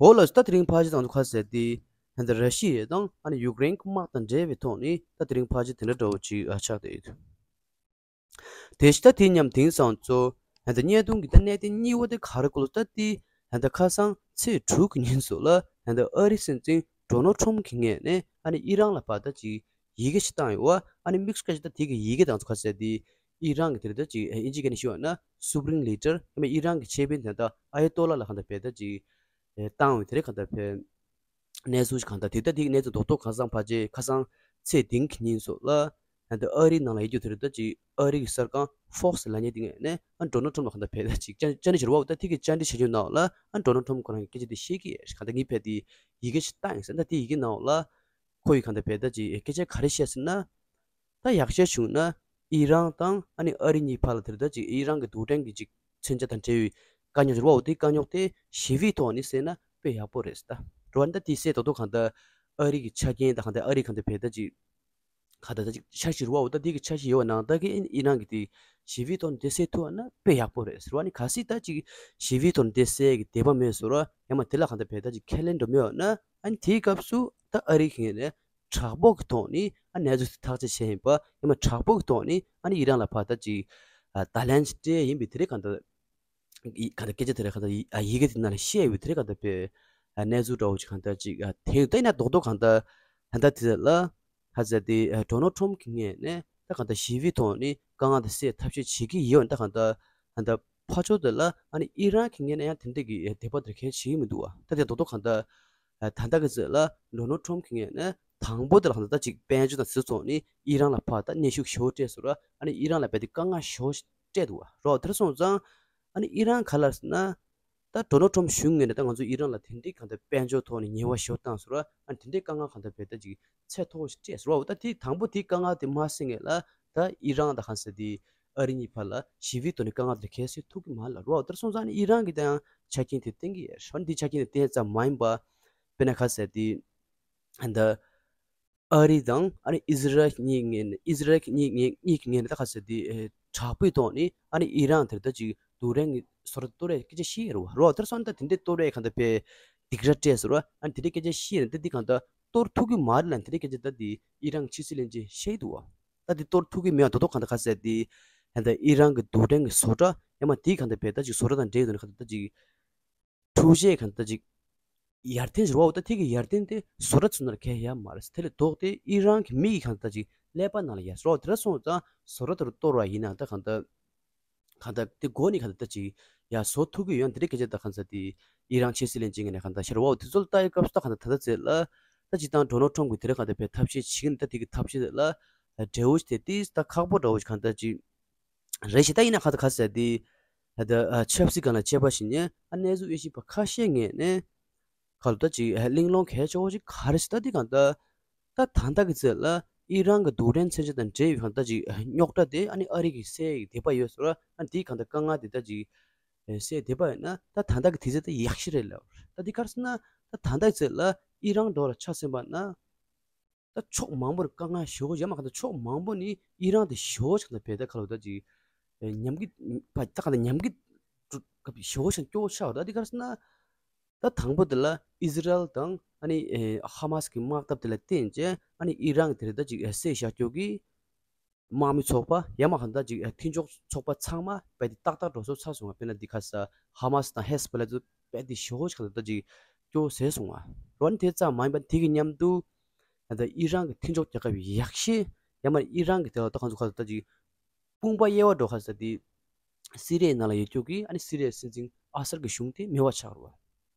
འོ་ལགས་སོ། ད་དེ་རིང་ཕལ་ཆེར་ང་ཚོ་ག་རེ་ཟེར་དེ་ད་ལྟ་ར་ཤི་ཡ་དང་ཨ་ནི་ཡུཀ་རེན་གྱི་དམག་དང་འབྲེལ་བའི་ཐོག་ནས་ད་དེ་རིང་ཕལ་ཆེར་དེ་འདྲ་འདྲ་བོ་ཅིག་ཨ་ཆགས་བསྡད་ཡོད། དེ་བཞིན་ད་དེ་མཉམ་དེང་སང་ཚོ་ད་ལྟ་བརྙན་ཐུང་གི་ད་གནད་དོན་གཉིས་པ་དེ་ག་རེ་གོ་ལ། ད་དེ་ད་ལྟ་ཁ་སང་ཚེས་དྲུག་གི་ཉིན་སོགས་ལ་ད་ལྟ་ཨ་རི་སྲིད་འཛིན་ཌོ་ནལ་ཊམ་གྱི་ངོས་ནས་ཨ་ནི་ཨི་རན་ལ་ཕར་ད་ཅིག་ཡི་གེ་ཞིག་བཏང་ཡོད་བ། ཨ་ནི་དམིགས་སུ་བཀར་ཞིག་ད་དེ་གི་ཡི་གེ་དང་ཚོ་ག་རེ་ཟེར་དེ་ཨི་རན་གྱི་དེ་རེད་ད་ཅིག་ཨིན་ཇི་སྐད་ནས་ཞུ་བ་ན་སུ་པ་རིམ་ལི་ཌར་ཡང་མིན་ཨི་རན་གྱི་ཆེ་དཔོན་དེ་ད་ཨ་ཡ་ཏོ་ལ་ལ་གང་ལྟར་ཕེ་ད་ཅིག་བཏང་ཡོད་དེ་རེད། གང་ལྟར་ཕེ་གནས་ཚུལ་ཞིག་གང་ལྟར་དེ་ལྟར་དེ་གནས་ཚུལ་རྡོག་རྡོག་གང་སང་ཕལ་ཆེར་ཁ་སང་ཚེས་བདུན་གྱི་ཉིན་སོགས་ལ་ད་ལྟ་ཨ་རིའི་ནང་ལ་ཡོད་རྒྱུ་དེ་རེད་ད་ཅིག་ཨ་རི་གི་གསར་ཁང་ཧྥོག་སི་ལབ་མཁན་དེ་ངོས་ནས་ཨ་ཌོ་ནལ་ཊམ་ལ་གང་ལྟར་ཕེ་ད་ཅིག་བཅར་བཅར་འདྲི་བྱེད་རོགས། ད་དེ་གི་བཅར་འདྲི་བྱེད་རྒྱུ་ནང་ལ་ཨ་ཌོ་ནལ་ཊམ་ཁོ་རང་གི་སྐད་ཆ་དེ་བཤད་ཀྱི་ཡོད་རེད། གང་ལྟར་ངས་ཕེ་དེ་ཡི་གེ་ཞིག་བཏང་ཡིན་ཟེར། ད་དེ་ཡི་གེ་ནང་ལ་ཁོ་ཡིས་གང་ལྟར་ཕེ་ད་ཅིག་སྐད་ཆ་ག་རེ་བཤད་ཟེར་ན། ད་ཡག་བཤད་བྱུང་ན་ཨི་རན་དང་ཨ་ནི་ཨ་རི་གཉིས་བར་ལ་དེར་ད་ཅིག་ཨི་རན་གྱི་རྡུལ་ཕྲན་གྱི་ཅིག་མཚོན་ཆ་དང་འབྲེལ་བའི་དཀའ་རྙོག་ཅིག་རེད་བ། འོ་དེའི་དཀའ་རྙོག་དེ་ཞི་བའི་ཐོག་ནས་སེལ་ན་དཔེ་ཡག་པོ་རེད་ཟེར། ད་རེད་བ། ད་དེ་སེལ་ཏོག་ཏོག་གང་ལྟར་ཨ་རི་གི་ཆ་རྐྱེན་དང་གང་ལྟར་ཨ་རི་གང་ལྟར་བས་ད་ཅིག་གང་ལྟར་ད་ཅིག་འཆར་གཞི་རེད་བ། འོ་ད་དེ་གི་འཆར་གཞི་ཡོད་པ་ནང་ལྟར་གྱི་ཨི་རན་གྱི་དེ་ཞི་བའི་ཐོག་ནས་དེ་སེལ་ཐུབ་པ་ན་དཔེ་ཡག་པོ་རེད་ཟེར་བ། ནི་གལ་སྲིད་ད་ཅིག་ཞི་བའི་ཐོག་ནས་དེ་སེལ་གྱི་འདོད་པ་མེད་ཟེར་བ་ཡང་མ་དེ་ལ་གང་ལྟར་བས་ད་ཅིག་ཁས་ལེན་འགྲོ་མེད་པ་ན་ཨ་ནི་དེའི་སྐབས་སུ་ད་ཨ་རི་གི་ངོས་ནས་དྲག་པོ་གི་ཐོག་ནས་ཨ་གནས་ཚུལ་དེ་ཐག་གཅོད་བྱས་ཡིན་པ། ཡང་མ་དྲག་པོ་གི་ཐོག་ནས་ཨ་ནི་ཨི་རན་ལ་ཕར་ད་ཅིག་ཨ་བརྡ་ལན་ཅིག་སྤྲད་ཡིན་པའི་དེ་རིང་གང་ལྟར་ཡི་གང་ལྟར་སྐད་ཆ་དེ་རིང་གང་ལྟར་ཡི་ཨ་ཡི་གེ་དེ་ནང་ལ་བཤད་ཡོད་པའི་དེ་རིང་གང་ལྟར་བས་ཨ་གནས་ཚུལ་འདྲ་བོ་ཅིག་གང་ལྟར་ཅིག་ཨ་དེ་ཡོད། ད་ཡིན་ན་རྡོག་རྡོག་གང་ལྟར་ད་ལྟ་དེ་ལ་ཧ་ཟེར་ཏེ་ཨ་ཌོ་ནལ་ཊམ་གྱི་ངོས་ནས་ད་གང་ལྟར་ཞི་བའི་ཐོག་ནས་དཀའ་ངལ་དེ་སེལ་ཐབས་ཤེས་བྱེད་ཀྱི་ཡོད། ད་གང་ལྟར་ད་ལྟ་ཕར་ཕྱོགས་དེ་ལ་ཨ་ནི་ཨི་རན་གྱི་ངོས་ནས་ཡང་དེ་འདྲ་གི་དད་པ་དེ་གང་བྱེད་ཀྱི་མི་འདུག་བ། ད་དེ་རྡོག་རྡོག་གང་ལྟར། ད་ལྟ་གི་ཚོད་ལ་ཌོ་ནལ་ཊམ་གྱི་ངོས་ནས་དང་པོ་དེ་ལ་གང་ལྟར་ཅིག་དཔལ་འབྱོར་དང་སྤྱི་ཚོགས་ནས་ཨི་རན་ལ་ཕར་ད་གནོན་ཤུགས་ཞེ་པོ་སྤྲད་སོང་ར། ཨ་ནི་ཨི་རན་ལ་རྦད་དེ་དཀའ་ངལ་ཞེ་པོ་སྤྲད་འདུག་བ་རོ། དེར་སོང་ཙང་ཨ་ནི་ཨི་རན་ག་ལ་ཟེར་ན། ད་ཌོ་ནལ་ཊམ་ཕ་གཞུང་ངོས་ནས་ད་ང་ཚོ་ཨི་རན་ལ་དེ་འདྲའི་གང་ལྟར་དཔལ་འབྱོར་ཐོག་ནས་ཉེས་པ་ཞེ་པོ་བཏང་ཟེར་བ། ཨ་ནི་དེ་འདྲའི་དཀའ་ངལ་གང་ལྟར་བས་ད་ཅིག་ཚད་མཐོ་པོ་ཞིག་སྤྲད་ཟེར་བ། ད་དེ་དང་པོ་དེའི་དཀའ་ངལ་དེ་མ་སེལ་སྔོན་ལ་ད་ཨི་རན་དང་གང་ཟེར་དེ་ཨ་རི་གཉིས་བར་ལ་ཞི་བའི་ཐོག་ནས་དཀའ་ངལ་དེ་གལ་སྲིད་ཐུག་གི་མ་རེད་ལབ་རེད་བ། དེར་སོང་ཙང་ནི་ཨི་རན་གྱིས་ད་ཡང་ཆ་རྐྱེན་དེ་བསྟན་གྱི་ཡོད་རེད། ཨ་ནི་དེ་ཆ་རྐྱེན་དེ་བསྟན་ཙམ་མ་ཡིན་པ། དཔེར་ན་ག་ཟེར་དེ་ད་ཨ་རི་དང་ཨ་ནི་ཨི་ཟི་རལ་གཉིས་ངོས་ནས་ཨི་ཟི་རལ་གཉིས་ངོས་གཉིས་ཀྱི་ངོས་ནས་ད་ག་ཟེར་དེ་ཨེ་དྲག་པོའི་ཐོག་ནས་ཨ་ནི་ཨི་རན་དེར་ད་ཅིག་རྡུལ་ཕྲན་གྱི་སོ་ཐར་གཏོར་ཡས་སྐད་ཆ་བཤད་ཡོད་རེད་བ། རེད་བ། དེར་སོང་ད་དེ་འདྲའི་གཏོར་ཡས་གང་ལྟར་བས་སྡིགས་ར་སྤྲད་ཟེར་བ། ཨ་ནི་དེ་འདྲའི་སྐད་ཆ་བཤད་ཡོད་ན་ད་འདི་གང་ལྟར་གཏོར་ཐུབ་ཀྱི་མ་རེད་ལབ་ནས་དེ་འདྲའི་སྐད་ཆ་ད་དེ་ཨི་རན་གྱི་ཕྱི་སྲིད་བློན་ཆེན་བཤད་ཀྱི་འདུག་བ། ད་དེ་གཏོར་ཐུབ་ཀྱི་མེད་པ་ད་དུང་གང་ལྟར་ག་ཟེར་དེ་ད་ལྟ་ཨི་རན་གྱི་རྡུལ་ཕྲན་གྱི་བཟོ་གྲྭ་ཡང་མ་དེའི་གང་ལྟར་བས་ད་ཅིག་བཟོ་གྲྭ་དང་འབྲེལ་ཡོད་ནས་གང་ལྟར་ད་ཅིག་འཕྲུལ་ཆས་གང་ལྟར་ཅིག་ཡར་ཐོན་ཟེར་བ། འོ་ད་དེ་གི་ཡར་ཐོན་དེ་བཟོ་གྲྭ་ཚོ་ནང་ལ་གང་ཡང་ཡོད་མ་རེད། དེ་ལས་ལྡོག་སྟེ་ཨི་རན་གྱི་མི་གི་གང་ལྟར་ཅིག་ཀླད་པ་ནང་ལ་ཡར་བཟོ་གྲྭ་དེ་ལ་སོང་ཙང་བཟོ་གྲྭ་དེ་རུ་གཏོར་བ་ཡིན་ན་ད་གང་ལྟར་གང་ལྟར་དེ་སྒོ་ནས་གང་ལྟར་ཅིག་ཡར་བཟོ་ཐུབ་ཀྱི་ཡོད་ན་དེ་འདྲའི་སྐད་ཆ་ད་གང་ཟེར་དེ་ཨི་རན་ཕྱི་སྲིད་བློན་ཆེན་ངོས་ནས་གང་ལྟར་ཤར་བ། འོ་དེ་ཚོ་ལ་ལྟ་ཡི་སྐབས་སུ་ད་གང་ལྟར་ད་ལྟ་ཚེ་ལ་ད་སྤྱིར་བཏང་ཌོ་ནལ་ཊམ་ཕ་གིས་དེ་རིང་གང་ལྟར་བས་ཐབས་ཤེས་བྱེད་ཀྱི་ནི་ད་དེ་གི་ཐབས་ཤེས་དེ་ལ་འབྲས་བུ་དེ་ཏིས་ད་ཁག་པོ་འདྲ་བོ་ཞིག་གང་ལྟར་ཅིག་རེད་ཤག་ད་ཡིན་ན་ག་ད་ག་ཟེར་དེ་ད་ལྟ་ཆབ་སྲིད་སྒང་ལ་དཔྱད་པ་ཞིག་ནས་ཨ་གནས་ཚུལ་དབྱེ་ཞིབ་པ་ཁ་ཤས་ངོས་ནས་ག་ལ་ད་ཅིག་གླེང་སློང་གལ་ཆེ་བོ་ཞིག་ག་རེ་ཟེར་ད་དེ་གང་ལྟར་ད་ད་ལྟ་གི་ཚེ་ལ་ཨི་རན་གྱི་རྡུལ་ཕྲན་མཚོན་ཆ་དང་འབྲེལ་བའི་གང་ལྟར་ཅིག་རྙོག་དྲ་དེ་ཨ་ནི་ཨ་རི་གིས་སེལ་ཡག་དེ་པ་ཡོད་ཟེར་བ། ཨ་ནི་དེའི་གང་ལྟར་དཀའ་ངལ་དེ་ད་ཅིག་སེལ་དེ་པ་ཡོད་ན་ད་ད་ལྟ་གི་དུས་ཚོད་དེ་ཡག་ཤོས་རེད་ལབ། ད་དེ་ག་རེ་ཟེར་ན་ད་ད་ལྟ་གི་ཚེ་ལ་ཨི་རན་འགྲོ་ལ་ཆ་མཚོན་པ་ན། ད་ཕྱོགས་མང་པོར་དཀའ་ངལ་ཞེ་པོ་ཡོད་མ་གང་ལྟར་ཕྱོགས་མང་པོ་ནས་ཨི་རན་དེ་ཞེ་པོ་ཞིག་ད་བས་ད་ག་ལ་ད་ཅིག་ཉམས་ཀྱི་ད་ག་ད་ཉམས་ཀྱི་ཞེ་པོ་ཞིག་སྐྱོ་ཤ་ད་དེ་ག་རེ་ཟེར་ན། ད་དང་པོ་དེ་ལ་ཨི་ཟི་རལ་དང་ཨ་ནི་ཧ་མ་སི་ཀྱི་དམག་འཐབ་དེ་ལ་བརྟེན་བྱས་ཨ་ནི་ཨི་རན་གྱི་དེ་རེད་ད་ཅིག་བསད་བཞག་རྒྱུ་གི་དམག་མི་ཚོགས་པ་ཡང་མ་གང་ལྟར་ཅིག་མཐུན་ཕྱོགས་ཚོགས་པ་ཚང་མ་རྦད་དེ་ཏག་ཏག་འགྲོ་སོང་ཚར་སོང་བ། དཔེར་ན་འདི་ཁ་ས་ཧ་མ་སི་དང་ཧེ་ཟི་བྷོ་ལ་ཚོ་རྦད་དེ་ཞེ་པོ་ཞིག་གང་ལྟར་ཅིག་སྐྱོ་ཟེར་སོང་བ། རོ་ཨ་ནི་དེ་ཙམ་མ་ཡིན་པ་དེ་གི་མཉམ་དུ་ད་ལྟ་ཨི་རན་གྱི་མཐུན་ཕྱོགས་རྒྱལ་ཁབ་ཡག་ཤོས་ཡང་མ་ཨི་རན་གྱི་དེ་ལ་ད་གང་ཚོ་གང་ལྟར་ཅིག་དཔུང་པ་དབྱེ་བ་འགྲོ་ཁ་ས་དེ་སི་རི་ཡའི་ནང་ལ་ཡོད་རྒྱུ་གི་ཨ་ནི་སི་རི་ཡའི་སྲིད་འཛིན་ཨ་སར་གྱི་གཞུང་དེ་མེད་པ་ཆགས་རོ།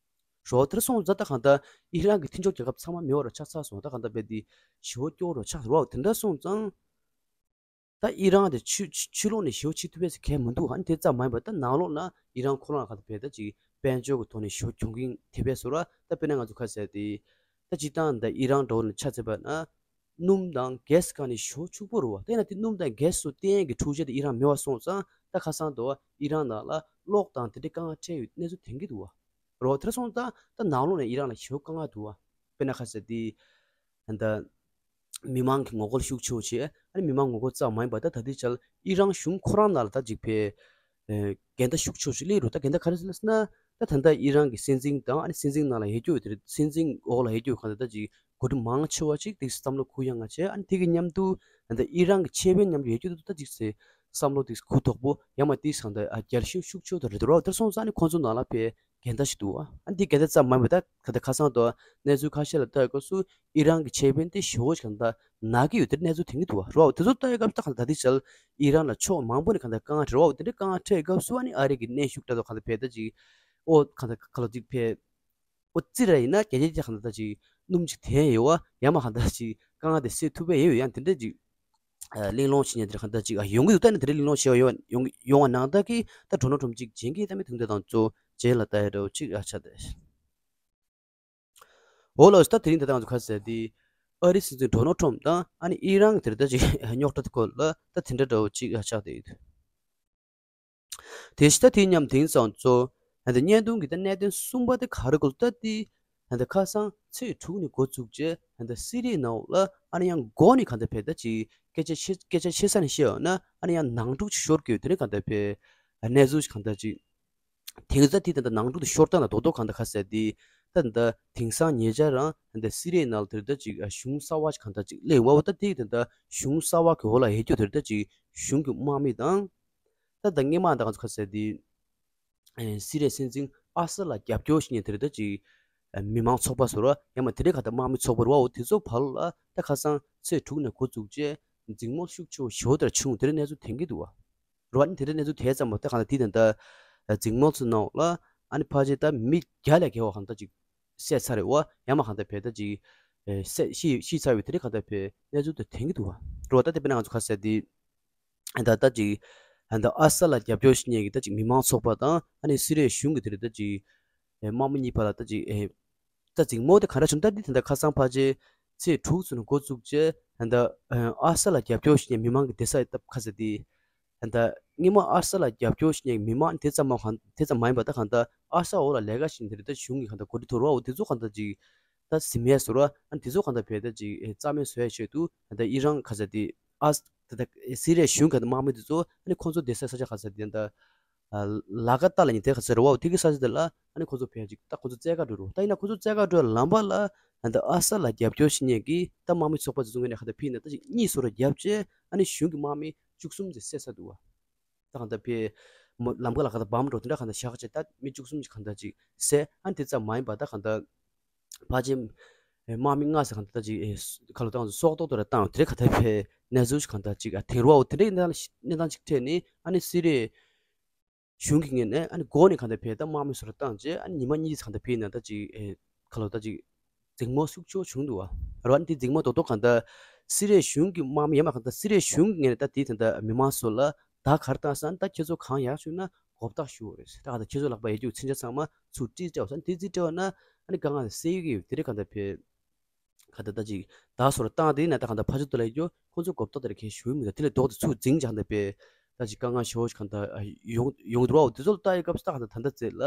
རོ་དེར་སོང་ཙང་ད་གང་ལྟར་ཨི་རན་གྱི་མཐུན་ཕྱོགས་རྒྱལ་ཁབ་ཚང་མ་མེད་པ་རུ་ཆགས་ཚར་སོང་། ད་གང་ལྟར་རྦད་དེ་ཞེ་པོ་སྐྱོ་རུ་ཆགས་རོ། དེ་འདྲ་སོང་ཙང་ད་ཨི་རན་དེ་ཕྱི་ཕྱི་ཕྱི་ལོགས་ནས་ཞེ་པོ་ཕྱི་ཐུབ་པས་གལ་མི་འདུག་ཨ་ནི་དེ་ཙམ་མ་ཡིན་པར་ད་ནང་ལོགས་ན་ཨི་རན་ཁོ་རང་གང་ལྟར་རྦད་དེ་ཅིག་དཔལ་འབྱོར་གྱི་ཐོག་ནས་ཞེ་པོ་གྱོང་གུན་ཐེབས་པས་ཟེར་བ། ད་དཔེར་ན་ང་ཚོ་ཁ་ཟེར་དེ་ད་སྤྱིར་བཏང་ད་ཨི་རན་འདྲ་བོ་ནས་ཆ་མཚོན་པ་ན། སྣུམ་དང་གྷེ་སི་སྒང་ནས་ཞེ་པོ་ཕྱུག་པོ་རེད་བ། དེ་ན་དེ་སྣུམ་དང་གྷེ་སི་སུ་བརྟེན་གྱི་འཕྲུལ་ཆས་དེ་ཨི་རན་མེད་པ་སོང་ཙང་ད་ཁ་སང་དུ་བ་ཨི་རན་ནང་ལ་གློག་དང་དེ་འདྲའི་དཀའ་ངལ་འཕྲད་ཡོད་གནས་ཚུལ་ཐོན་གྱི་འདུག་བ། རེད་བ། དེ་སོང་ཙང་ད་ནང་ལོགས་ནས་ཨི་རན་ལ་ཞེ་པོ་དཀའ་ངལ་འདུག་བ། དཔེར་ན་ཁ་ཟེར་དེ་ད་མི་མང་གི་ངོ་རྒོལ་ཤུགས་ཆེ་བོ་བྱས། ཨ་ནི་མི་མང་ངོ་རྒོལ་ཙམ་མ་ཡིན་པ་ད་ད་ལྟའི་ཆར་ཨི་རན་གཞུང་ཁོ་རང་ནང་ལ་ད་ཅིག་ཕེ་འགལ་ཟླ་ཤུགས་ཆེ་བོ་ཞིག་སླེབས་རེད། ད་འགལ་ཟླ་ག་རེ་ཟེར་ན། ད་ད་ལྟ་ཨི་རན་གྱི་སྲིད་འཛིན་དང་ཨ་ནི་སྲིད་འཛིན་ནང་ལ་ཡོད་རྒྱུ་དེ་རེད། སྲིད་འཛིན་འོག་ལ་ཡོད་རྒྱུ་གང་ལྟར་ད་ཅིག་འགོ་ཁྲིད་མང་ཆེ་བ་ཅིག་དེ་བསམ་བློ་འཁོར་ཡག་ང་བྱས། ཨ་ནི་དེ་གི་མཉམ་དུ་ད་ལྟ་ཨི་རན་གྱི་ཆེ་དཔོན་མཉམ་དུ་ཡོད་རྒྱུ་དེ་ད་ཅིག་སེ་བསམ་བློ་དེ་འཁོར་དོག་པོ་ཡང་མ་དེ་གང་ལྟར་ཨ་རྒྱལ་ཤུགས་ཤུགས་ཆེ་བོ་དེ་རེད་འགྲོ་བ། དེ་སོང་ཙང་ཨ་ནི་ཁོང་ཚོ་ནང་ལ་ཕེ་འགལ་ཟླ་ཞིག་འདུག་བ། ཨ་ནི་འདི་འགལ་ཟླ་ཙམ་མ་ཡིན་པ་ད་ག་ད་ཁ་སང་དུ་གནས་ཚུལ་ཁ་ཤས་ལ་ལྟ་ཡི་སྐབས་སུ་ཨི་རན་གྱི་ཆེ་དཔོན་དེ་ཞེ་པོ་ཞིག་གང་ལྟར་ན་གི་ཡོད་དེ་གནས་ཚུལ་ཐོན་གྱི་འདུག་བ། རོ་དེ་ཚོ་ལྟ་ཡི་སྐབས་སུ་ད་ག་ད་དེ་ཆར་ཨི་རན་ལ་ཕྱོགས་མང་པོ་ནས་གང་ལྟར་དཀའ་ངལ་འཕྲད་རོ། དེ་འདྲའི་དཀའ་ངལ་འཕྲད་སྐབས་སུ་ཨ་ནི་ཨ་རི་གི་གནོན་ཤུགས་འདྲ་དོ་གང་ལྟར་བས་ད་ཅིག་ཨོ་གང་ལྟར་ག་ལ་ཅིག་ཕེ་ཨོ་ཙི་ར་ཡིན་ན་རྒྱ་རྒྱ་རྒྱ་གང་ལྟར་ད་ཅིག་སྣུམ་ཅིག་ཐོན་ཡོད་བ། ཡང་མ་གང་ལྟར་ཅིག་དཀའ་ངལ་དེ་སེལ་ཐུབ་པས་ཡོད་ཡང་དེ་འདྲ་ཅིག་གླེང་སློང་བྱེད་མཁན་དེ་གང་ལྟར་ཅིག་ཡོང་གི་འདུག་ད་ནི་དེ་འདྲའི་གླེང་སློང་བྱེད་པ་ཡོང་ཡོང་ཡོང་བ་ནང་ལྟར་གྱི་ད་ཌོ་ནལ་ཊམ་ཕ་ཅིག་བྱེད་མཁན་ད་མི་ཐུང་དེ་དང་གཙོ་རྗེས་ལ་ལྟ་ཡ་འདྲ་བོ་ཅིག་ཨ་ཆ་དེ། འོ་ལགས་སོ། ད་དེ་རིང་ད་ལྟ་ང་ཚོ་ཁ་ཟེར་དེ་ཨ་རི་སྲིད་འཛིན་ཌོ་ནལ་ཊམ་ཕ་དང་ཨ་ནི་ཨི་རན་གྱི་དེར་ད་ཅིག་རྙོག་དྲ་དེ་སྐོར་ལ་ད་དེ་འདྲ་འདྲ་བོ་ཅིག་ཆགས་བསྡད་ཡོད། དེ་བཞིན་ད་དེའི་མཉམ་དེང་སང་ཚོ་ད་བརྙན་ཐུང་གི་ད་གནད་དོན་གསུམ་པ་དེ་ག་རེ་སྐོར་ད་དེ་ད་ཁ་སང་ཚེས་དྲུག་ནས་འགོ་བཙུགས་རྗེས་ད་སི་རི་ཡའི་ནང་ལ་ཨ་ནི་ཡང་འགོ་ནས་གང་ལྟར་བས་ད་ཅིག་སྐད་ཆ་ཆེ་སྐད་ཆ་ཆེ་ས་ནས་བཤད་ཡོད་ན་ཨ་ནི་ཡང་ནང་འཁྲུག་ཅིག་ཤོར་གི་ཡོད། དེ་ནས་གང་ལྟར་བས་གནས་ཚུལ་ཞིག་གང་ལྟར་ཅིག་དེང་སང་དེ་ད་ལྟ་ནང་འཁྲུག་དེ་ཤོར་སྟངས་ལ་རྡོག་རྡོག་གང་ལྟར་ཁ་གསལ་དེ། ད་ད་ལྟ་དེང་སང་ཉེ་ཆར་རང་ད་ལྟ་སི་རི་ཡའི་ནང་ལ་དེར་ད་ཅིག་གཞུང་གསར་བ་ཞིག་གང་ལྟར་ཅིག་སླེབས་ཡོང་བ། འོ་ད་དེ་ད་ལྟ་གཞུང་གསར་བ་གི་འོག་ལ་ཡོད་རྒྱུ་དེར་ད་ཅིག་གཞུང་གི་དམག་མི་དང་། ད་ད་སྔོན་མ་ད་ང་ཚོ་ཁ་གསལ་དེ་སི་རི་ཡའི་སྲིད་འཛིན་ཨ་སར་ལ་རྒྱབ་སྐྱོར་ཞིག་ནས་དེར་ད་ཅིག་མི་མང་ཚོགས་པ་ཟེར་བ་ཡང་མ་དེ་འདྲའི་གང་ལྟར་དམག་མི་ཚོགས་པ་རེད་བ། འོ་དེ་ཚོ་བར་ལ་ད་ཁ་སང་ཚེས་དྲུག་ནས་འགོ་བཙུགས་རྗེས་འཛིང་མོ་ཤུགས་ཆེ་བོ་ཞེ་པོ་དེར་བྱུང་། དེར་གནས་ཚུལ་ཐོན་གྱི་འདུག་བ། རེད་བ། ཨ་ནི་དེ་འདྲའི་གནས་ཚུལ་དེ་ཙམ་མ་ད་གང་ལྟར་དེ་ད་ལྟ་འཛིང་མོ་ཚོ་ནང་ལ་ཨ་ནི་ཕལ་ཆེར་ད་མི་བརྒྱ་ལས་བརྒལ་བ་གང་ལྟར་ཅིག་བསད་ཚར་རེད་བ། ཡང་མ་གང་ལྟར་བས་ད་ཅིག་བསད་ཤི་ཤི་ཚར་བའི་དེ་འདྲའི་གང་ལྟར་བས་གནས་ཚུལ་དེ་ཐོན་གྱི་འདུག་བ། རེད་བ། ད་དེ་དཔེར་ན་ང་ཚོ་ཁ་གསལ་དེ་ད་ད་ཅིག་ ཨ་ད་ཨ་ས་ལ་རྒྱབ་སྐྱོར་བྱེད་མཁན་གྱི་ད་ཅིག་མི་མང་ཚོགས་པ་དང་ཨ་ནི་སི་རི་ཡ་གཞུང་གི་དེ་རེད་ད་ཅིག་ཨེ་དམག་མི་གཉིས་བར་ལ་ད་ཅིག་ཨེ་ད་འཛིང་མོ་དེ་ག་འདྲ་བྱུང་ད་འདི་དེ་འདྲ་ཁ་སང་ཕལ་ཆེར་ཚེས་དྲུག་ཚུན་འགོ་བཙུགས་རྗེས་ད་ཨ་ས་ལ་རྒྱབ་སྐྱོར་བྱེད་མཁན་མི་མང་གི་སྡོད་ས་ད་ཁ་ས་དེ་ད་སྔོན་མ་ཨ་ས་ལ་རྒྱབ་སྐྱོར་བྱེད་མཁན་མི་མང་དེ་ཙམ་མ་གང་དེ་ཙམ་མ་ཡིན་པ་ད་གང་ལྟར་ཨ་ས་འོག་ལ་ལས་ཀ་བྱེད་མཁན་དེ་རེད་ད་གཞུང་གི་གང་ལྟར་འགོ་ཁྲིད་དོ་རུ་བ་འོ་དེ་ཚོ་གང་ལྟར་ཅིག་ད་ཟིན་མེད་བཟོ་ར་ཨ་དེ་ཚོ་གང་ལྟར་བས་ད་ཅིག་རྩ་མེད་བཟོ་ཡ་ཆེད་དུ་ད་ཨི་རན་ཁ་ས་དེ་ཨ་ད་ད་སི་རི་ཡ་གཞུང་གི་དམག་མི་དེ་ཚོ་ཨ་ནི་ཁོང་ཚོ་སྡོད་ས་ས་ཆ་ག་ས་དེ་ད་ལ་ཀ་ཏ་ལ་ཉི་དེ་ག་ས་རེད་བ་དེ་གི་ས་ཆ་དེ་ལ་ཨ་ནི་ཁོང་ཚོ་ཕེབས་ཅིག་ད་ཁོང་ཚོ་བཙལ་ག་འགྲོ་རུ་ད་ཡིན་ན་ཁོང་ཚོ་བཙལ་ག་འགྲོ་ལམ་པ་ལ་ད་ཨ་ས་ལ་རྒྱབ་སྐྱོར་བྱེད་མཁན་གི་ད་དམག་མི་ཚོགས་པ་དེ་ཚོ་ངོས་ནས་ག་ད་ཕེབས་ན་ད་ཅིག་གཉིས་སོ་རུ་རྒྱབ་བྱས་ཨ་ནི་གཞུང་གི་དམག་མི་བཅུ་གསུམ་ཙམ་བསད་ཚར་འདུག་བ། ད་གང་ལྟར་ཕེབས་མོ་ལམ་ཀ་ལ་ག་ད་བམ་འགྲོ་དེ་འདྲ་གང་ལྟར་བཞག་བྱས་ད་མི་བཅུ་གསུམ་ཅིག་གང་ལྟར་ཅིག་བསད་ཨ་ནི་དེ་ཙམ་མ་ཡིན་པ་ད་གང་ལྟར། ཕལ་ཆེར་དམག་མི་ལྔ་ཙམ་གང་ལྟར་ཅིག་ཁ་ལོ་བཏང་སྲོག་ཐོག་ཏུ་ར་བཏང་དེ་ག་ད་ཕེ་གནས་ཚུལ་ཞིག་གང་ལྟར་ཅིག་དེ་རུ་བ་དེ་འདྲའི་གནས་སྟངས་ཅིག་འཕྲད་ནས་ཨ་ནི་སི་རི་གཞུང་གི་ངོས་ནས་ཨ་ནི་འགོ་ནས་གང་ལྟར་ཕེ་ད་དམག་མི་ཚོ་ར་བཏང་རྗེས་ཨ་ནི་ཉི་མ་གཉིས་ཙམ་གང་ལྟར་ཕེ་ན་ད་ཅིག་ཁ་ལོ་ད་ཅིག་འཛིང་མོ་ཤུགས་ཆེ་བྱུང་འདུག་བ་ར་བ་ཨ་ནི་དེ་འཛིང་མོ་རྡོག་རྡོག་གང་ལྟར་སི་རི་གཞུང་གི་དམག་མི་ཡང་མ་གང་ལྟར་སི་རི་གཞུང་གི་ངོས་ནས་ད་དེ་ད་ལྟ་མི་མང་ཚོ་ལ་ད་གར་བཏང་ས་ད་ཁྱེད་ཚོ་གང་ཡག་བྱུང་ན། གོ་བརྡ་ཞུ་བ་རེད། ད་ག་ད་ཁྱེད་ཚོ་ལག་པ་ཡ་རྒྱུག་མཚོན་ཆ་ཚང་མ་ཚུར་བཀྲིས་སྤྲད་བ་ས་དེ་རྩིས་སྤྲད་བ་ན་ཨ་ནི་དཀའ་ངལ་སེལ་གི་ཡོད་དེ་རེད་ག་ད་ཕེ་ག་ད་ད་ཅིག་ད་སོར་བཏང་དེ་ན་ད་ག་ད་ཕ་ཆུ་ཏོ་ལ་ཡོད་ཁོང་ཚོ་གོ་བརྡ་དེ་རེད་ཁས་ཞུ་མི་ད་དེ་ལས་ལྡོག་དེ་ཚུར་འཛིང་ཅང་ད་ཕེ་ད་ཅིག་དཀའ་ངལ་ཞོ་ཅིག་ག་ད་ཡོང་ཡོང་འདུག་བ་དེ་ཚོ་ལ་ལྟ་ཡི་སྐབས་སུ་ད་ག་ད་ད་ད་ཙེ་ལ་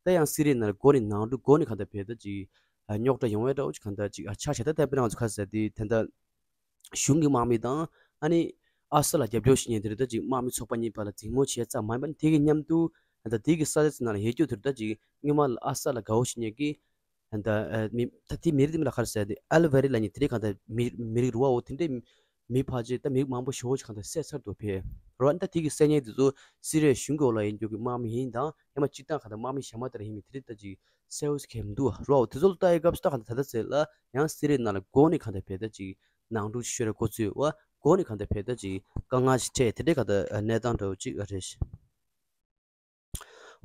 ད་ཡང་སི་རི་ན་ལ་སྒོ་ནས་ནང་འགྲོ་སྒོ་ནས་ག་ད་ཕེ་ད་ཅིག་རྙོག་དྲ་ཡོང་བའི་འདྲ་བོ་ཅིག་ག་ད་ཅིག་ཆ་ཤ་ད་ད་ཕེ་ང་ཚོ་ཁ་ཟེར་དེ་ད་ད། གཞུང་གི་དམག་མི་དང་ཨ་ནི་ཨ་ས་ལ་རྒྱབ་སྐྱོར་བྱེད་མཁན་དེ་རེད་ད་ཅིག་དམག་མི་ཚོགས་པ་གཉིས་བར་ལ་འཛིང་མོ་བྱས་ཙམ་མ་ཡིན་པ་ནི་དེ་གི་མཉམ་དུ་ད་དེ་གི་ས་ཆ་ཚོ་ནང་ལ་ཡོད་རྒྱུ་དེ་རེད་ད་ཅིག་སྔོན་མ་ལ་ཨ་ས་ལ་དགའ་བོ་བྱེད་མཁན་གི་ད་མི་ད་དེ་མི་རིགས་དེ་མི་ལ་ག་རེ་ཟེར་ཏེ་ཨལ་ཝེ་རི་ལ་ནི་དེ་རིགས་གང་ད་མི་མི་རིགས་རུ་བའོ་དེ་འདྲའི་མི་ཕལ་ཆེར་ད་མི་མང་པོ་ཞེ་བོ་ཅིག་གང་ད་བསད་ཚར་འདུག་ཕེ་རུ་བ་ནི་ད་དེ་གི་བསད་མཁན་དེ་ཚོ་སི་རི་ཡ་གཞུང་གི་འོག་ལ་ཡོད་རྒྱུ་གི་དམག་མི་ཡིན་དང་ཡང་མ་སྤྱིར་བཏང་གང་ད་དམག་མི་གཞན་མ་དེ་ར་ཡིན་མིན་དེ་རིགས་ད་ཅིག་གསལ་བོ་ཞིག་གས་མི་འདུག་རོ། དེ་ཚོ་ལ་ལྟ་ཡི་སྐབས་སུ་ད་གང་ལྟར་ད་ལྟ་ཚེ་ལ་ཡང་སི་རི་ནང་ལ་སྒོ་ནས་གང་ལྟར་བས་ད་ཅིག་ནང་འཁྲུག་ཤོད་རེ་འགོ་ཚུགས་བ་སྒོ་ནས་གང་ལྟར་བས་ད་ཅིག་དཀའ་ངལ་ཞིག་འཕྲད་དེ་འདྲའི་གང་ལྟར་གནས་སྟངས་འདྲ་བོ་ཅིག་རེད།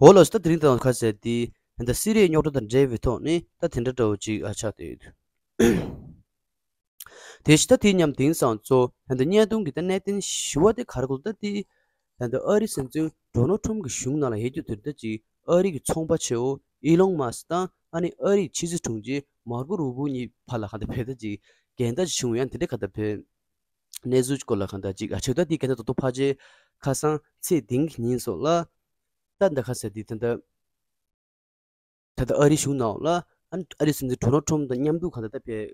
འོ་ལགས་སོ། ད་དེ་རིང་དང་ཁ་ཟེར་དེ་ད་སི་རིའི་རྙོག་དྲ་དང་འབྲེལ་བའི་ཐོག་ནས་ད་དེ་འདྲ་འདྲ་བོ་ཅིག་ཆགས་བསྡད་ཡོད། དེ་བཞིན་ད་དེ་མཉམ་དེང་སང་གཙོ་ད་ལྟ་བརྙན་ཐུང་གི་ད་གནད་དོན་ཞི་བ་དེ་ག་རེ་གོ་ད་དེ་ད་ལྟ་ཨ་རིའི་སྲིད་འཛིན་ཌོ་ནལ་ཊམ་གྱི་གཞུང་ནང་ལ་ཡོད་རྒྱུ་དེ་ད་ཅིག་ཨ་རི་གི་ཚོང་པ་ཆེ་བོ་ཨི་ལོན་མཱ་སི་དང་ཨ་ནི་ཨ་རིའི་ཕྱི་སྲིད་དྲུང་ཆེ་མར་ཀོ་རུ་བྷི་གཉིས་བར་ལ་ག་ད་བས་ད་ཅིག་འགལ་ཟླ་ཅིག་བྱུང་ཡང་དེ་འདྲ་ག་ད་བས་གནས་ཚུལ་སྐོར་ལ་ག་ད་ཅིག་ཨ་ཆེ་ད་དེ་ག་ད་ད་དུ་ཕལ་ཆེར་ཁ་སང་ཚེས་བདུན་གྱི་ཉིན་སོགས་ལ་ད་ད་ཁ་ཟེར་དེ་ད་ད། ད་ལྟ་ཨ་རིའི་གཞུང་ནང་ལ་ཨ་ཨ་རིའི་སྲིད་འཛིན་ཌོ་ནལ་ཊམ་དང་མཉམ་དུ་གང་ལྟར་ད་བས་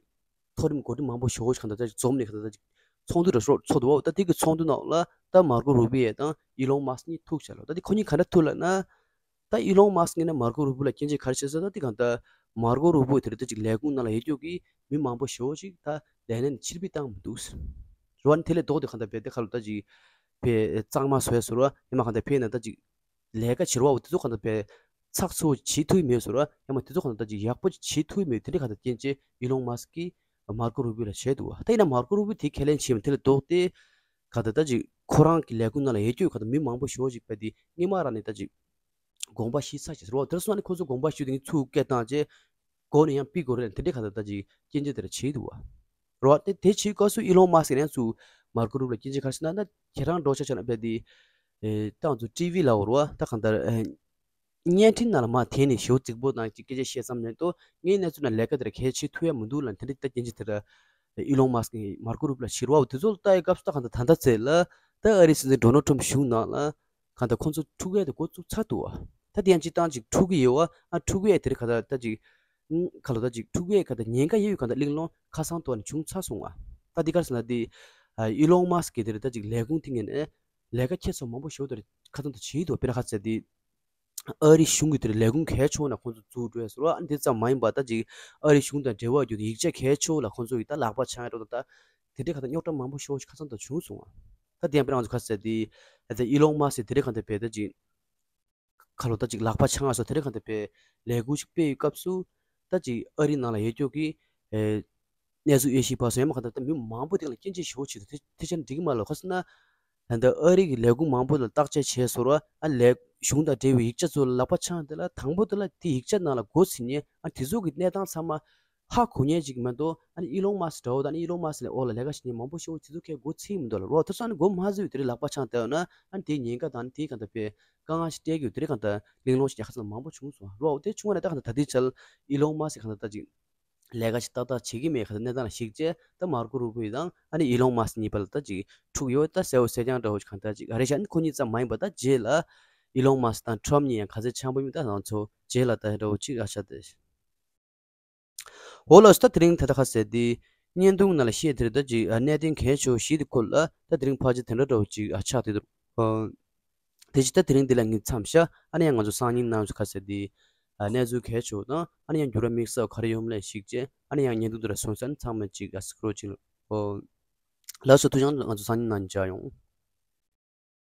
མཐོ་རིམ་འགོ་ཁྲིད་མང་པོ་ཞེ་པོ་ཞིག་གང་ལྟར་ད་འཛོམས་ནས་གང་ལྟར་ད་ཚོགས་འདུ་ར་ཤོག་ཚོགས་འདུག་བ། ད་དེ་གི་ཚོགས་འདུ་ནང་ལ་ད་མར་ཀོ་རུ་བྷི་ཡ་དང་ཨི་ལོན་མཱ་སི་གཉིས་ཐུག་བྱས་ལོ། ད་དེ་ཁོ་གཉིས་ག་འདྲ་ཐུག་ལབ་ན། ད་ཨི་ལོན་མཱ་སི་ངོས་ནས་མར་ཀོ་རུ་བྷི་ལ་སྐྱོན་བརྗོད་ག་རེ་བྱས་ཟེར་ན་དེ་གང་ལྟར་མར་ཀོ་རུ་བྷི་དེ་རེད་ད་ཅིག་ལས་ཁུངས་ནང་ལ་ཡོད་རྒྱུ་གི་མི་མང་པོ་ཞེ་པོ་ཞིག་ད་ལས་གནས་ནས་ཕྱིར་འབུད་བཏང་མི་འདུག་ཟེར་བ་ནི་དེ་ལས་ལྡོག་སྟེ་གང་ལྟར་བས་དེ་ཁ་ལོ་ད་ཅིག་བས་གཙང་མ་བཟོས་ཟེར་བ་ཡང་མ་གང་ལྟར་བས་ན་ད་ཅིག་ལས་ཀ་བྱེད་རོགས་དེ་ཚོ་གང་ལྟར་བས་ཚགས་ཚུད་པོ་བྱེད་ཐུབ་མེད་ཟེར་བ་ཡང་མ་དེ་ཚོ་གང་ལྟར་ད་ཅིག་ཡག་པོ་ཅིག་བྱེད་ཐུབ་མེད་དེ་འདྲའི་གང་ལྟར་རྐྱེན་བྱས་ཨི་ལོན་མཱ་སི་ཀིས་མར་ཀོ་རུ་བྷི་ལ་བྱས་འདུག་བ། ད་ཡིན་ན་མར་ཀོ་རུ་བྷི་དེ་ཁས་ལེན་བྱས་མ་དེ་ལས་ལྡོག་སྟེ་གང་ལྟར་ད་ཅིག་ཁོ་རང་གི་ལས་ཁུངས་ནང་ལ་ཡོད་རྒྱུ་གང་ལྟར་མི་མང་པོ་ཞེ་པོ་ཅིག་བས་དེ་སྔོན་མ་རང་ནས་ད་ཅིག་དགོངས་པ་བཞེས་ཚར་ཅིག་ཟེར་བ་དེར་སོང་ནས་ཁོ་ཚོ་དགོངས་པ་བཞེས་དེ་ཚུར་སྐད་བཏང་རྗེས་སྒོ་ནས་ཡང་ཕུད་དགོས་རེད་དེ་འདྲའི་གང་ལྟར་ད་ཅིག་སྐྱོན་བརྗོད་དེ་འདྲ་བྱས་འདུག་བ། རེད་བ། དེ་དེ་བྱེད་སྐབས་སུ་ཨི་ལོན་མཱ་སི་ཡང་ཚུར་མར་ཀོ་རུ་བྷི་ལ་སྐྱོན་བརྗོད་ག་རེ་བྱས་ན་ད་ཁྱེད་རང་འགྲོ་ཆ་ཆ་ན་བས་དེ་ཏང་ཚོ་ཊི་ཝི་ལ་འོར་བ་ད་གང་ལྟར་བརྙན་འཕྲིན་ནང་ལ་མར་དེད་ནས་ཞེ་པོ་རྫིག་པོ་དང་ཅིག་སྐད་ཆ་བཤད་བསམ་མེད་དོ་ངའི་གནས་ཚུལ་ནང་ལས་ཀ་དེ་འདྲ་གལ་ཆེ་ཐུབ་ཡ་མི་འདུག་ལབ་དེ་འདྲ་ད་སྐྱོན་བརྗོད་དེ་འདྲ་ཨི་ལོན་མཱ་སི་ངས་མར་ཀོ་རུ་བྷི་ལ་བྱས་རེད་བ། དེ་ཚོ་ལ་ལྟ་ཡི་སྐབས་སུ་ད་གང་ལྟར་ད་ལྟ་ཚེ་ལ་ད་ཨ་རིའི་སྲིད་འཛིན་ཌོ་ནལ་ཊམ་གཞུང་ནང་ལ་གང་ལྟར་ཁོང་ཚོ་འཁྲུག་ཡས་དེ་འགོ་བཙུགས་ཚར་འདུག་བ། ད་དེ་ཡང་སྤྱིར་བཏང་ཅིག་འཁྲུག་གི་ཡོད་བ། ཨ་འཁྲུག་ཡས་དེར་ག་ད་ད་ཅིག་ཁ་ལོ་ད་ཅིག་འཁྲུག་ཡས་ག་ད་ཉེན་ཁ་ཡོད་ག་ད་གླེང་སློང་ཁ་སང་དུ་བ་ནས་བྱུང་ཚར་སོང་བ། ད་དེ་ག་རེ་ཟེར་ན་དེ་ཨ་ཨི་ལོན་མཱ་སི་ཀི་དེར་ད་ཅིག་ལས་ཁུངས་དེ་ངོས་ནས་ལས་ཀ་ཁྱད་མཚར་མང་པོ་ཞེ་པོ་དེར་ཁ་སང་དུ་བྱས་འདུག་དཔེར་ན་ཁ་ཟེར་དེ་ཨ་རི་གཞུང་གི་དེར་ལས་ཁུངས་གལ་ཆེ་བོ་ནས་ཁོང་ཚོ་འཛུགས་འགྲོ་ཡས་ཟེར་བ། ཨ་འདི་ཙམ་མ་ཡིན་པ་ད་ཅིག་ཨ་རི་གཞུང་དང་འབྲེལ་བ་ཡོད་ཡིག་ཆ་གལ་ཆེ་བོ་ལ་ཁོང་ཚོ་ཡིས་ད་ལག་པ་འཆང་ཡ་འགྲོ་ད་ད་དེ་འདྲའི་ག་ད་རྙོག་དྲ་མང་པོ་ཞེ་པོ་ཞིག་ཁ་སང་དུ་བྱུང་སོང་བ། ད་དེ་ཡང་དཔེར་ན་ང་ཚོ་ཁ་ཟེར་དེ་ཨ་ད་ཨི་ལོན་མཱ་སི་དེ་འདྲའི་ག་ད་བས་ད་ཅིག་ཁ་ལོ་ད་ཅིག་ལག་པ་འཆང་ང་སོགས་དེ་འདྲའི་ག་ད་བས་ལས་འགུལ་ཞིག་སྤེལ་ཡོད་སྐབས་སུ་ད་ཅིག་ཨ་རི་ནང་ལ་ཡོད་རྒྱུ་གི་ཨེ་གནས་ཚུལ་དབྱེ་ཞིབ་པ་སོགས་ཡང་མ་ག་ད་ད་མི་མང་པོ་དེ་ལ་སྐྱོན་བརྗོད་ཞེ་པོ་བྱེད་དུ་དེ་དེ་ཆ་འགྲིག་གི་མ་ལོ། ཁ་སང་ན་ད་ལྟ་ཨ་རི་གི་ལས་ཁུངས་མང་པོ་ལ་བརྟག་དཔྱད་བྱས་སོང་བ། ཨ་ལས་གཞུང་དང་འབྲེལ་བའི་ཡིག་ཆ་ཚོ་ལ་ལག་པ་འཆང་དེ་ལ་དང་པོ་དེ་ལ་དེ་ཡིག་ཆ་ནང་ལ་འགོ་ཚུགས་ནས་ཨ་དེ་ཚོ་གི་གནས་སྟངས་ཚང་མ་ ཧ་གོ་མཁན་ཅིག་མ་གཏོགས། ཨ་ནི་ཨི་ལོན་མཱ་སི་འདྲ་བོ་དང་ཨ་ནི་ཨི་ལོན་མཱ་སི་ལས་འོག་ལ་ལས་ཀ་བྱེད་མཁན་མང་པོ་ཞིག་དེ་ཚོ་ཁས་མགོ་ཚོས་མི་འདུག་ལ། རོ་དེ་ཚོ་ཨ་ནི་མགོ་མ་ཚོས་དེ་རིང་ལག་པ་འཆང་བསྡད་ཡོད་ན། ཨ་ནི་དེའི་ཉེན་ཁ་དང་ཨ་ནི་དེའི་གང་ལྟར་དཔེ་དཀའ་ངལ་ཞིག་སྤྲད་ཀྱི་ཡོད་དེ་རིང་གང་ལྟར་གླེང་སློང་ཞིག་རྒྱག་ཁ་ཚ་ལ་མང་པོ་བྱུང་སོང་། རོ་དེ་བྱུང་བ་ནས་ད་གང་ལྟར་ད་ལྟའི་ཆར་ཨི་ལོན་མཱ་སི་གང་ལྟར་ད་ཅིག་ལས་ཀ་ཞིག་ཏག་ཏག་བྱེད་ཀྱི་མེད་གང་ལྟར་གནས་སྟངས་ལ་གཞིགས་བྱས། ད་མར་ཀོ་རུ་བྷི་དང་ཨ་ནི་ཨི་ལོན་མཱ་སི་གཉིས་བར་ལ་ད་ཅིག་འཁྲུག་ཡོད་ད་གསལ་བོ་གསལ་རྐྱང་འདྲ་བོ་ཞིག་གང་ལྟར་ཅིག་ཨ་རེ་ཤ། ཨ་ནི་ཁོ་གཉིས་ཙམ་མ་ཡིན་པ་ད་རྗེས་ལ་ཨི་ལོན་མཱ་སི་དང་ཁྲམ་གཉིས་ཡང་ག་ཚད་འཆམ་པོ་ཡིན་མིན་ད་ང་ཚོ་རྗེས་ལ་ད་འདྲ་བོ་ཅིག་ཨ་ཤ་དེ། འོ་ལགས་སོ། ད་དེ་རིང་ད་ལྟ་ཁ་གསལ་དེ་བརྙན་ཐུང་ནང་ལ་བཤད་དེ་རེད། ད་ཅིག་ཨ་གནད་དོན་གལ་ཆེ་བོ་བཞི་དེ་སྐོར་ལ་ད་དེ་རིང་ཕལ་ཆེར་དེ་འདྲ་འདྲ་བོ་ཅིག་ཨ་ཆགས་བསྡད་འདུག་ཨ་དེ་ཅི་ད་དེ་རིང་འདི་ལ་ངས་མཚམས་བཞག་ཨ་ནི་ཡང་ང་ཚོ་སང་ཉིན་གནངས་ཚེ་ཁ་གསལ་དེ་ཨ་གནས་ཚུལ་གལ་ཆེ་བོ་དང་ཨ་ནི་ཡང་འགྱུར་བ་དམིགས་བསལ་ག་རེ་ཡོང་མིན་ལ་གཞིགས་བྱས། ཨ་ནི་ཡང་བརྙན་ཐུང་དེ་ལ་སོང་ཙང་ཚང་མས་ཅིག་ཨ་སྐྱོར་རོགས་བྱེད། ཨོ་ལགས་སོ། ཐུགས་རྗེ་ཆེ། ང་ཚོ་སང་ཉིན་ནང་མཇལ་ཡོང་།